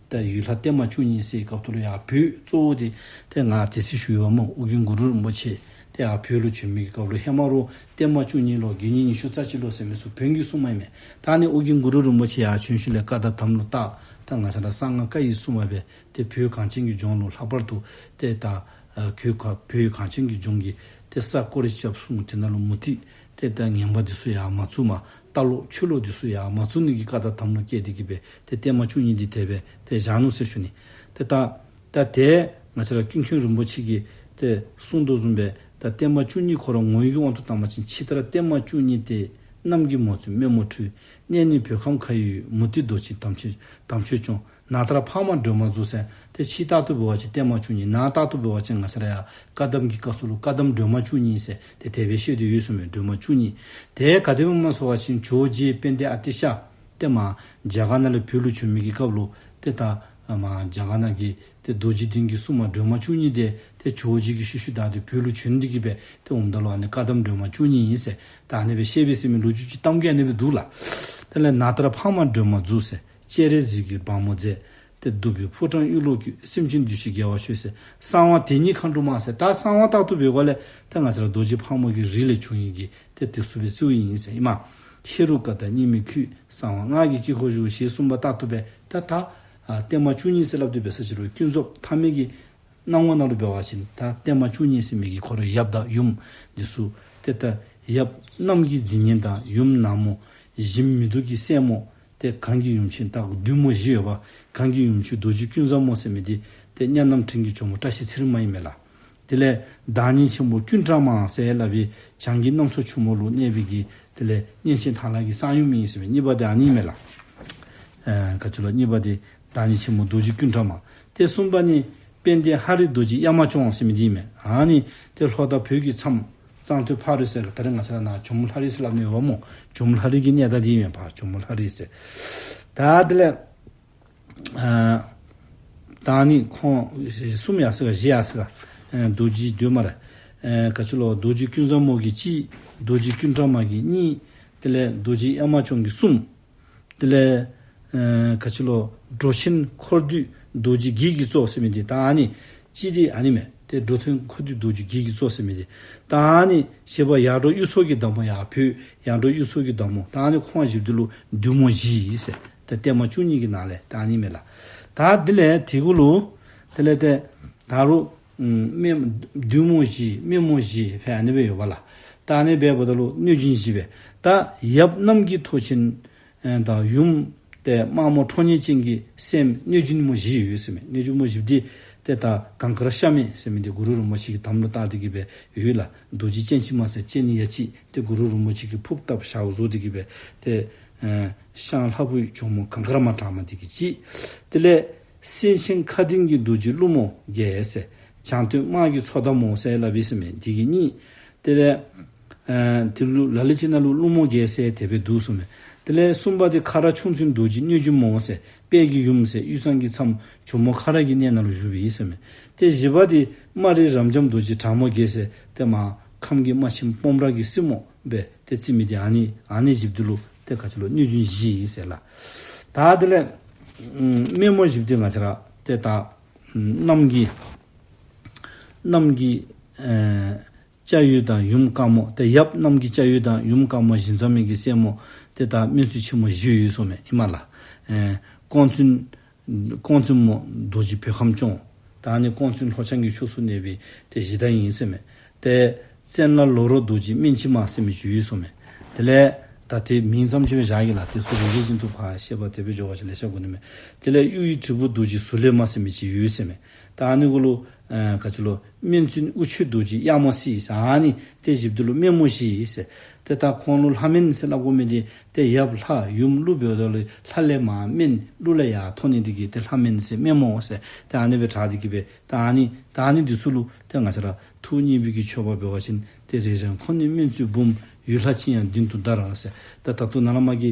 ཏེ་འོད་ལྷ་བརྟན་མ་བཅུ་གཉིས་ཟེར་སྐབས་ཐོག་ལུ་ཡར་བོད་གཙོ་བོ་འདི་ཏེ་ང་དེ་སྲིད་ཞུ་ཡོད་པ་སྨོ། ཨོ་རྒྱན་གུ་རུ་རིན་པོ་ཆེ་ཏེ་ཡར་བོད་ལུ་བྱོན་མི་གི་སྐབས་ལུ་ཧེ་མ་རོགས་བརྟན་མ་བཅུ་གཉིས་ལོ་དགེ་བསྙེན་ཉི་ཤུ་རྩ་གཅིག་ལོ་ཟེར་མི་ཚུ་བོན་གྱི་སྲུང་མ་ཨིན་མས། ད་ཨ་ནི་ཨོ་རྒྱན་གུ་རུ་རིན་པོ་ཆེ་ཡར་བྱོན་ཞིནམ་ལས་བཀའ་དང་དམ་ལུ་བཏགས། ད་ང་བཅས་ར་གསང་སྔགས་བཀའ་ཡི་སྲུང་མ་སྦེ་ཏེ་བོད་གངས་ཅན་གྱི་ལྗོངས་ལུ་ལྷག་པར་དུ་ཏེ་ད་ཨ་བོད་ག་བོད་གངས་ཅན་གྱི་ལྗོངས་ཀྱི་ཏེ་ས་སྐོར་ར་རྐྱབ་སོང་དེ་ནང་ལུ་མུ་སྟེགས་ཏེ་ད་ངན་པ་འདི་ཚུ་ཡར་མ་བཙུགས་མ་རྟ་ལོག་ཆོས་ལོག་འདི་ཚུ་ཡར་མ་བཙུགས་ནི་གི་བཀའ་དང་དམ་ལུ་བསྐྱེད་དེ་གིས་སྦེ་ཏེ་བརྟན་མ་བཅུ་གཉིས་འདི་དེ་སྦེ་ཏེ་བཞག་ནུག་ཟེར་ཞུ་ནི། ཏེ་ད་ད་ཏེ་ང་བཅས་ར་ཀུན་མཁྱེན་རིན་པོ་ཆེ་གིས་ཏེ་གསུངས་དོ་བཟུམ་སྦེ་ད་བརྟན་མ་བཅུ་གཉིས་ཁོ་ར་ངོ་བོའི་དབང་དུ་བཏང་བ་ཅིན་ཇི་ལྟར་བརྟན་མ་བཅུ་གཉིས་ཏེ། རྣམས་ཀྱིས་མ་བཙུགས་རྨད་མོ་འཁྲུལ། གནས་ནི་བོད་ཁམས་ཁ་ཡི་མུ་སྟེགས་རྡོ་རྗེ་དམ་ཆོས་དམ་ཆོས་སྐྱོང་། ནང་ལྟར་འཕགས་མ་སྒྲོལ་མ་རྫོགས་ཟེར། ཏེ་ཕྱི་ལྟར་དུ་འབད་བ་ཅིན་བརྟན་མ་བཅུ་གཉིས། ནང་ལྟར་དུ་འབད་བ་ཅིན་ང་བཅས་ར་ཡར་བཀའ་གདམས་ཀྱི་སྐབས་སུ་ལུ་བཀའ་གདམས་སྒྲོལ་མ་བཅུ་གཉིས་ཟེར་ཏེ་དེ་སྦེ་བཤད་དེ་ཡོད་ཟེར་མས། སྒྲོལ་མ་བཅུ་གཉིས། དེ་ག་དེ་སྦེ་སྨོ་ཟེར་བ་ཅིན་ཇོ་བོ་རྗེ་དཔལ་ལྡན་ཨ་ཏི་ཤ་ཏེ་མར་རྒྱ་གར་ནང་ལས་བོད་ལུ་བྱོན་མི་གི་སྐབས་ལུ་ཏེ་ད་མར་རྒྱ་གར་ནང་གི་ཏེ་རྡོ་རྗེ་གདན་གྱི་སྲུང་མ་སྒྲོལ་མ་བཅུ་གཉིས་དེ་ཏེ་ཇོ་བོ་རྗེ་གི་ཤུལ་ཤུལ་བདའ་སྟེ་བོད་ལུ་བྱོན་ཏེ་གིས་སྦེ་ཏེ་འོངམ་ད་ལུ་ཨ་ནི་བཀའ་གདམས་སྒྲོལ་མ་བཅུ་གཉིས་ཨིན་ཟེར་ད་ཨ་ནི་སྦེ་བཤད་པས་ཟེར་མི་ལོ་རྒྱུས་ཅིག་གཏམ་རྒྱུད་ཨ་ནི་སྦེ་འདུག་ལགས། དེ་ལས་ནང་ལྟར་འཕགས་མ་སྒྲོལ་མ་རྫོགས་ཟེར། སྤྱན་རས་གཟིགས་ཀྱི་བ་མོ་མཛད། ཏེ་གདུག་པའི་ཕོ་བྲང་གཡུ་ལོ་བཀོད། སེམས་ཅན་འདུལ་ཕྱིར་རྒྱལ་བ་ཤོད་ཟེར། གསང་བ་དེ་ཉིད་མཁའ་འགྲོ་མ་ཟེར། ད་གསང་བ་ལྟར་དུ་འབད་དགོཔ་ལས་ད་ང་བཅས་ར་རྡོ་རྗེ་ཕག་མོ་གི་རིགས་ལས་བྱུང་ཡི་གི་ཏེ་དེ་ཚུ་སྦེ་བརྩིཝ་ཨིན་ཟེར་ཨིན་མས། ཧེ་རུ་ཀ་དང་སྙིགས་མའི་ཁུད། གསང་བ་སྔགས་ཀྱི་དཀྱིལ་འཁོར་བཞུགས། ཞེས་གསུངས་པ་ལྟར་དུ་སྦེ་ད་ད་ཨ་བརྟན་མ་བཅུ་གཉིས་ཟེར་སླབ་སྟེ་འབད་ས་ཅི་རུང་ཀུན་རྫོབ་ཐ་མལ་གྱི་སྣང་ངོ་ནང་ལུ་འབད་བ་ཅིན་ད་བརྟན་མ་བཅུ་གཉིས་ཟེར་མི་གི་ཁོ་ར་ཡབ་དང་ཡུམ་འདི་ཚུ་ཏེ་ད་ཡབ་རྣམས་ཀྱི་རྫི་ངན་དང་ཡུམ་ནག་མོ་གཞི་མི་སྡུག་གི་སྲས་མོ་ཏེ་གང་གི་ཡུམ་ཆེན་ད་བདུད་མོ་བཞི་ཡོདཔ་གང་གི་ཡུམ་ཆེན་རྡོ་རྗེ་ཀུན་བཟང་མོ་ཟེར་མི་འདི་ཏེ་གཉའ་ནམ་མཁའི་ཇོ་མོ་བཀྲ་ཤིས་ཚེ་རིང་མ་ཨིན་མས་ལགས། དེ་ལས་བདག་ཉིད་ཆེན་པོ་ཀུན་གྲང་མ་ཟེར་སླབ་པའི་བྱང་གི་གནམ་མཚོ་ཆུ་མོ་ལུ་གནས་པའི་གི་དེ་ལས་གཉན་ཆེན་ཐང་ལྷ་གི་གསང་ཡུམ་ཨིན་ཟེར་མི་གཉིས་པ་དེ་ཨ་ནི་ཨིན་མས་ལགས། ཨེ་ག་ཅི་ལོ་གཉིས་པ་དེ་བདག་ཉིད་ཆེན་པོ་རྡོ་རྗེ་ཀུན་གྲང་མ། ཏེ་གསུམ་པ་ནི་དཔལ་ལྡན་ཧ་རི་རྡོ་རྗེ་གཡའ་མ་སྐྱོང་ཟེར་མི་འདི་ཨིན་མས། ཨ་ནི་ཏེ་ལྷོ་མཐའ་བོད་ཀྱི་མཚམས་གཙང་སྟོད་ཕག་རི་ཟེར་ད་རེས་ང་བཅས་ར་ནཱ་ཇོ་མོ་ལྷ་རི་ཟེར་སླབ་ནི་ཡོདཔ་སྨོ། ཇོ་མོ་ལྷ་རི་གི་གནས་བདག་འདི་ཨིན་མས་པ། ཇོ་མོ་ལྷ་རི་ཟེར། ད་དེ་ལས་ཨ་ད་ནི་ཁོང་གསུམ་ཡར་སོ་ག་བཞི་ཡར་སོ་ག། ཨེ་རྡོ་རྗེ་སྒྲོལ་མ་ར་ཨེ་ག་ཅི་ལོ་རྡོ་རྗེ་ཀུན་བཟང་མོ་གིས་གཅིག། རྡོ་རྗེ་ཀུན་གྲང་མ་གིས་གཉིས། དེ་ལས་རྡོ་རྗེ་གཡའ་མ་སྐྱོང་གིས་གསུམ། དེ་ལས་ཨེ་ག་ཅི་ལོ་འགྲོ་ཆེན་འཁོར་འདུས་རྡོ་རྗེ་བགེགས་ཀྱིས་གཙོ་ཟེར་མི་འདི་ད་ཨ་ནི་གཅིག་འདི་ཨ་ནི་མས། ཏེ་འགྲོ་ཆེན་འཁོར་འདུས་རྡོ་རྗེ་བགེགས་ཀྱིས་གཙོ་ཟེར་མི་འདི་ད་ཨ་ནི་བཞི་པ་ཡར་འབྲོག་གཡུ་མཚོ་གི་བདག་མོ་ཡར་བོད་ཡར་འབྲོག་གཡུ་མཚོ་གི་བདག་མོ་ད་ཨ་ནི་ཁོང་བཞི་འདི་ལུ་བདུད་མོ་བཞི་ཟེར། ཏེ་བརྟན་མ་བཅུ་གཉིས་ཀྱི་ནང་ལས་ད་ཨ་ནི་མས་ལགས། ད་དེ་ལས་དེ་གུ་ལུ་དེ་ལས་ཏེ་ད་རུང་ཨམ་རྨད་བདུད་མོ་བཞི་རྨད་མོ་བཞི་ཕར་ཨ་ནི་སྦེ་ཡོདཔ་ལགས། ད་ཨ་ནི་སྦེ་འབདཝ་ད་ལུ་གནོད་སྦྱིན་བཞི་སྦེ། ད་ཡབ་རྣམས་ཀྱི་ཐོག་ཆེན་ཨེ་ད་ཡུམ་ཏེ་དམར་མོ་ཁྲོ་གཉེར་ཅན་གྱི་སྲསམོ་གནོད་སྦྱིན་མོ་བཞི་ཡོད་ཟེར་མས། གནོད་སྦྱིན་མོ་བཞི་འདི་ཏེ་ད་གངས་དཀར་ཤ་མེད་ཟེར་མི་འདི་གུ་རུ་རིན་པོ་ཆེ་གི་དམ་ལུ་བཏགས་ཏེ་གིས་སྦེ་ཡོད་ལགས། རྡོ་རྗེ་སྤྱན་གཅིག་མ་ཟེར་སྤྱན་ནི་ཡ་གཅིག། ཏེ་གུ་རུ་རིན་པོ་ཆེ་གིས་ཕུརཔ་བཏབ་ཞབས་བཟོ་སྟེ་གིས་སྦེ་ཏེ་ཨེ་ཤངས་ལྷ་བུའི་ཇོ་མོ་གངས་དཀར་མ་དྲག་མོ་འདི་གིས་གཅིག། དེ་ལས་སེང་ཆེན་མཁའ་ལྡིང་གི་རྡོ་རྗེ་ཀླུ་མོ་བརྒྱད་ཟེར། བྱང་སྟོད་དམག་གི་མཚོ་མདའ་མོ་ཟེར་སླབ་ཨིན་ཟེར་མས། འདི་གིས་གཉིས། དེ་ལས་ཨེ་དེ་ལུ་ལ་ལུ་ཅིག་ནང་ལུ་ཀླུ་མོ་བརྒྱད་ཟེར་དེ་སྦེ་འདུག་ཟེར་མས། དེ་ལས་གསུམ་པ་འདི་ཁ་རག་ཁྱུང་བཙུན་རྡོ་རྗེ་གནོད་སྦྱིན་མོ་ཟེར་དཔལ་གྱི་ཡུམ་ཟེར་དབུས་གཙང་གི་མཚམས་ཇོ་མོ་ཁ་རག་གི་གནས་ནང་ལུ་བཞུགས་པའི་ཨིན་ཟེར་མས། ཏེ་བཞི་པ་འདི་དམར་རི་རབ་འབྱམས་རྡོ་རྗེ་དྲག་མོ་བརྒྱད་ཟེར་ཏེ་མར་ཁམས་ཀྱི་དམག་ཆེན་སྤོམ་ར་གི་སྲས་མོ་སྦེ་ཏེ་བརྩི་མི་འདི་ཨ་ནི་ཨ་ནི་བཞི་འདི་ལུ་ཏེ་ག་ཅི་ལོ་གནོད་སྦྱིན་བཞི་ཨིན་ཟེར་ལགས། ད་དེ་ལས་ཨམ་རྨད་མོ་བཞི་འདི་ང་བཅས་ར་ཏེ་ད་ཨམ་གནམ་གྱི་གནམ་གྱི་ཨེ་ལྕགས་ཡོས་དང་ཡུམ་དཀར་མོ། ཏེ་ཡབ་གནམ་གྱི་ལྕགས་ཡོས་དང་ཡུམ་དཀར་མོ་བཞི་བཟང་མི་གི་སྲས་མོ་ཏེ་ད་སྨན་བཙུན་ཆེན་མོ་བཞི་ཡོད་ཟེར་མས་ཨིན་མས་ལགས། ཨེ་ཀོང་བཙུན་ཀོང་བཙུན་མོ་རྡོ་རྗེ་བོད་ཁམས་སྐྱོང་། ད་ཨ་ནི་ཀོང་བཙུན་ལྷོ་བྱང་གི་ཕྱོགས་སུ་གནས་པའི་ཏེ་གཞི་བདག་ཨིན་ཟེར་མས། ཏེ་བཙན་ལ་ལོ་རོ་རྡོ་རྗེ་སྨན་གཅིག་མ་ཟེར་མི་ཅིག་ཡོད་ཟེར་མས། དེ་ལས་ད་ཏེ་མིང་ཙམ་ཅིག་སྦེ་བཞག་གེ་ལགས། དེ་ཚུ་རེ་རེ་བཞིན་དུ་ཕར་བཤད་པ་དེ་སྦེ་འགྱོ་བ་ཅིན་ལེ་ཤ་དགོ་ནི་མས། དེ་ལས་གཡུ་ཡི་དྲིལ་བུ་རྡོ་རྗེ་གཟུགས་ལེགས་མ་ཟེར་མི་ཅིག་ཡོད་ཟེར་མས། ད་ཨ་ནི་གུ་ལུ་ཨེ་ག་ཅི་ལོ་སྨན་བཙུན་དབུ་ཁྱུད་རྡོ་རྗེ་གཡར་མོ་སྲིད་ཟེར་ཨ་ནི་ཏེ་བཞི་འདི་ལུ་རྨད་མོ་བཞི་ཟེར། ཏེ་ད་ཁོང་ལུ་ལྷ་སྨན་ཟེར་སླབ་དགོ་མི་འདི་ཏེ་ཡབ་ལྷ་ཡུམ་ཀླུ་འབདཝ་ད་ལུ་ལྷ་ལས་མར་སྨན་ཀླུ་ལས་ཡར་ཐོན་ནི་འདི་གིས་ཏེ་ལྷ་སྨན་ཟེར་རྨད་མོ་ཟེར་ཏེ་ཨ་ནི་སྦེ་གྲགས་ཏེ་གིས་སྦེ་ད་ཨ་ནི་ད་ཨ་ནི་འདི་ཚུ་ལུ་ཏེ་ང་བཅས་ར་ཐུགས་མཉེས་པའི་གི་མཆོད་པ་འབད་བ་ཅིན་ཏེ་རེ་རེ་ཁོང་ནི་སྨན་བཙུན་འབུམ། ཡུལ་ལྷ་ཅི་ཡང་མདུན་དུ་བདར་ཟེར། ད་ད་ལྟོ་ནཱ་ལས་མར་གྱི་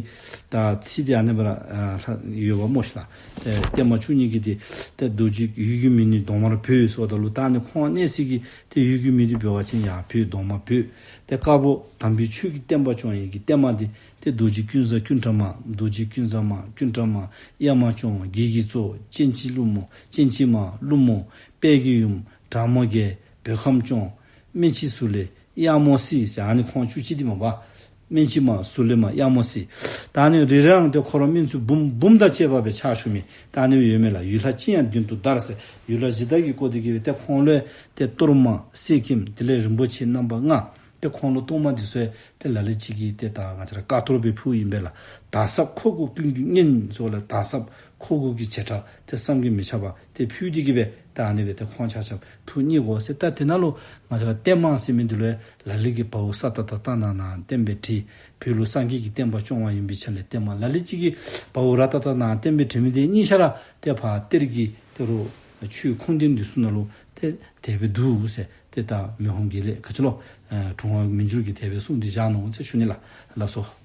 ད་ཚིག་འདི་ཨ་ནི་སྦེ་ར་ཨ་ལྷག་ཡོདཔ་སྨོ་ཤིག་ལགས། ཏེ་བརྟན་མ་བཅུ་གཉིས་ཀྱི་འདི་ཏེ་རྡོ་རྗེ་ཡུལ་གྱི་མིང་ནི་གདོང་དམར་བོད་ཟེརཝ་ད་ལུ་ད་ཨ་ནི་ཁོང་གནས་སའི་གི་ཏེ་ཡུལ་གྱི་མིང་འདི་འབད་བ་ཅིན་ཡར་བོད་གདོང་དམར་བོད། ཏེ་དཀར་པོ་དམ་པའི་ཆོས་ཀྱི་བསྟན་པ་སྐྱོང་ཡི་གི་བརྟན་མ་འདི་ཏེ་རྡོ་རྗེ་ཀུན་བཟང་ཀུན་གྲང་མ། རྡོ་རྗེ་ཀུན་བཟང་མ། ཀུན་གྲང་མ། གཡར་མ་སྐྱོང་། བགེགས་ཀྱི་གཙོ། སྤྱན་གཅིག་ཀླུ་མོ། སྤྱན་གཅིག་མ་ཀླུ་མོ། དཔལ་གྱི་ཡུམ་དྲག་མོ་བརྒྱད། བོད་ཁམས་སྐྱོང་། སྨན་གཅིག་གཟུགས་ལེགས་གཡར་མོ་སྲིད་ཟེར་ཨ་ནི་ཁོང་བཅུ་གཅིག་འདི་མས་པ། སྨན་ཕྱི་མ་ཟུར་ལས་མ་གཡར་མོ་སྲིད། ད་ཨ་ནི་རེ་རེའང་ཏེ་ཁོ་ར་སྨན་ཚུ་འབུམ་འབུམ་དང་བཅས་པ་སྦེ་ཕྱག་ཞུ་མི་ད་ཨ་ནི་སྦེ་ཡོད་མས་ལགས། ཡུལ་ལྷ་ཅི་ཡང་མདུན་དུ་བདར་ཟེར་ཡུལ་ལྷ་གཞི་བདག་གི་སྐོར་འདི་གིས་སྦེ་ཏེ་ཁོང་ལུ་ཏེ་གཏོར་མ་གསེར་སྐྱེམས་དེ་ལས་རིན་པོ་ཆེ་རྣམ་པ་ལྔ། ཏེ་ཁོང་ལུ་གཏོར་མ་འདི་ཚུ་ཏེ་ལ་ལུ་ཅིག་གིས་ཏེ་ད་ང་བཅས་ར་དཀར་གཏོར་སྦེ་ཕུལཝ་ཨིན་པས་ལགས། དར་ཟབ་མཁོ་དགུ་ཀུན་གྱི་གཉེན་ཟེར་ལགས། དར་ཟབ་མཁོ་དགུ་གི་བྱེ་བྲག་ཏེ་བསམ་གྱིས་མི་ཁྱབ་པ་ཏེ་ཕུལ་ཏེ་གིས་སྦེ་ད་ཨ་ནི་སྦེ་ཏེ་ཁོང་ཆ་ཁྱབ་ཐུགས་མཉེས་དགོ་ཟེར། ད་དེ་ནང་ལུ་ང་བཅས་ར་བརྟན་མ་ཟེར་མི་འདི་ལུ་ལ་ལུ་གིས་བའོ་ས་ཏ་བཏགས་བཏགས་ན་ན་བརྟན་པའི་བྲིས། བོད་ལུ་སངས་རྒྱས་ཀྱི་བསྟན་པ་སྐྱོང་བ་ཡིན་པའི་ཆ་ནས་བརྟན་མ། ལ་ལུ་ཅིག་གིས་བའོ་ར་ཏ་བཏགས་ན་བརྟན་པའི་བྲིས་མི་འདི་གཉིས་ཆ་ར་ཏེ་ཕར་གཏེར་གྱི་ཏེ་རུང་ཆོས་ཁུངས་ལྡན་འདི་ཚུ་ནང་ལུ་ཏེ་དེ་སྦེ་འདུག་ཟེར། ཏེ་ད་མི་ཕམ་དགེ་ལེགས་ག་ཅི་ལོ། ཨེ་དྲུང་པ་མི་འགྱུར་གྱིས་དེ་སྦེ་གསུངས་ཏེ་བཞག་ནུག་ཟེར་ཞུ་ནི་ལགས། ལགས་སོ།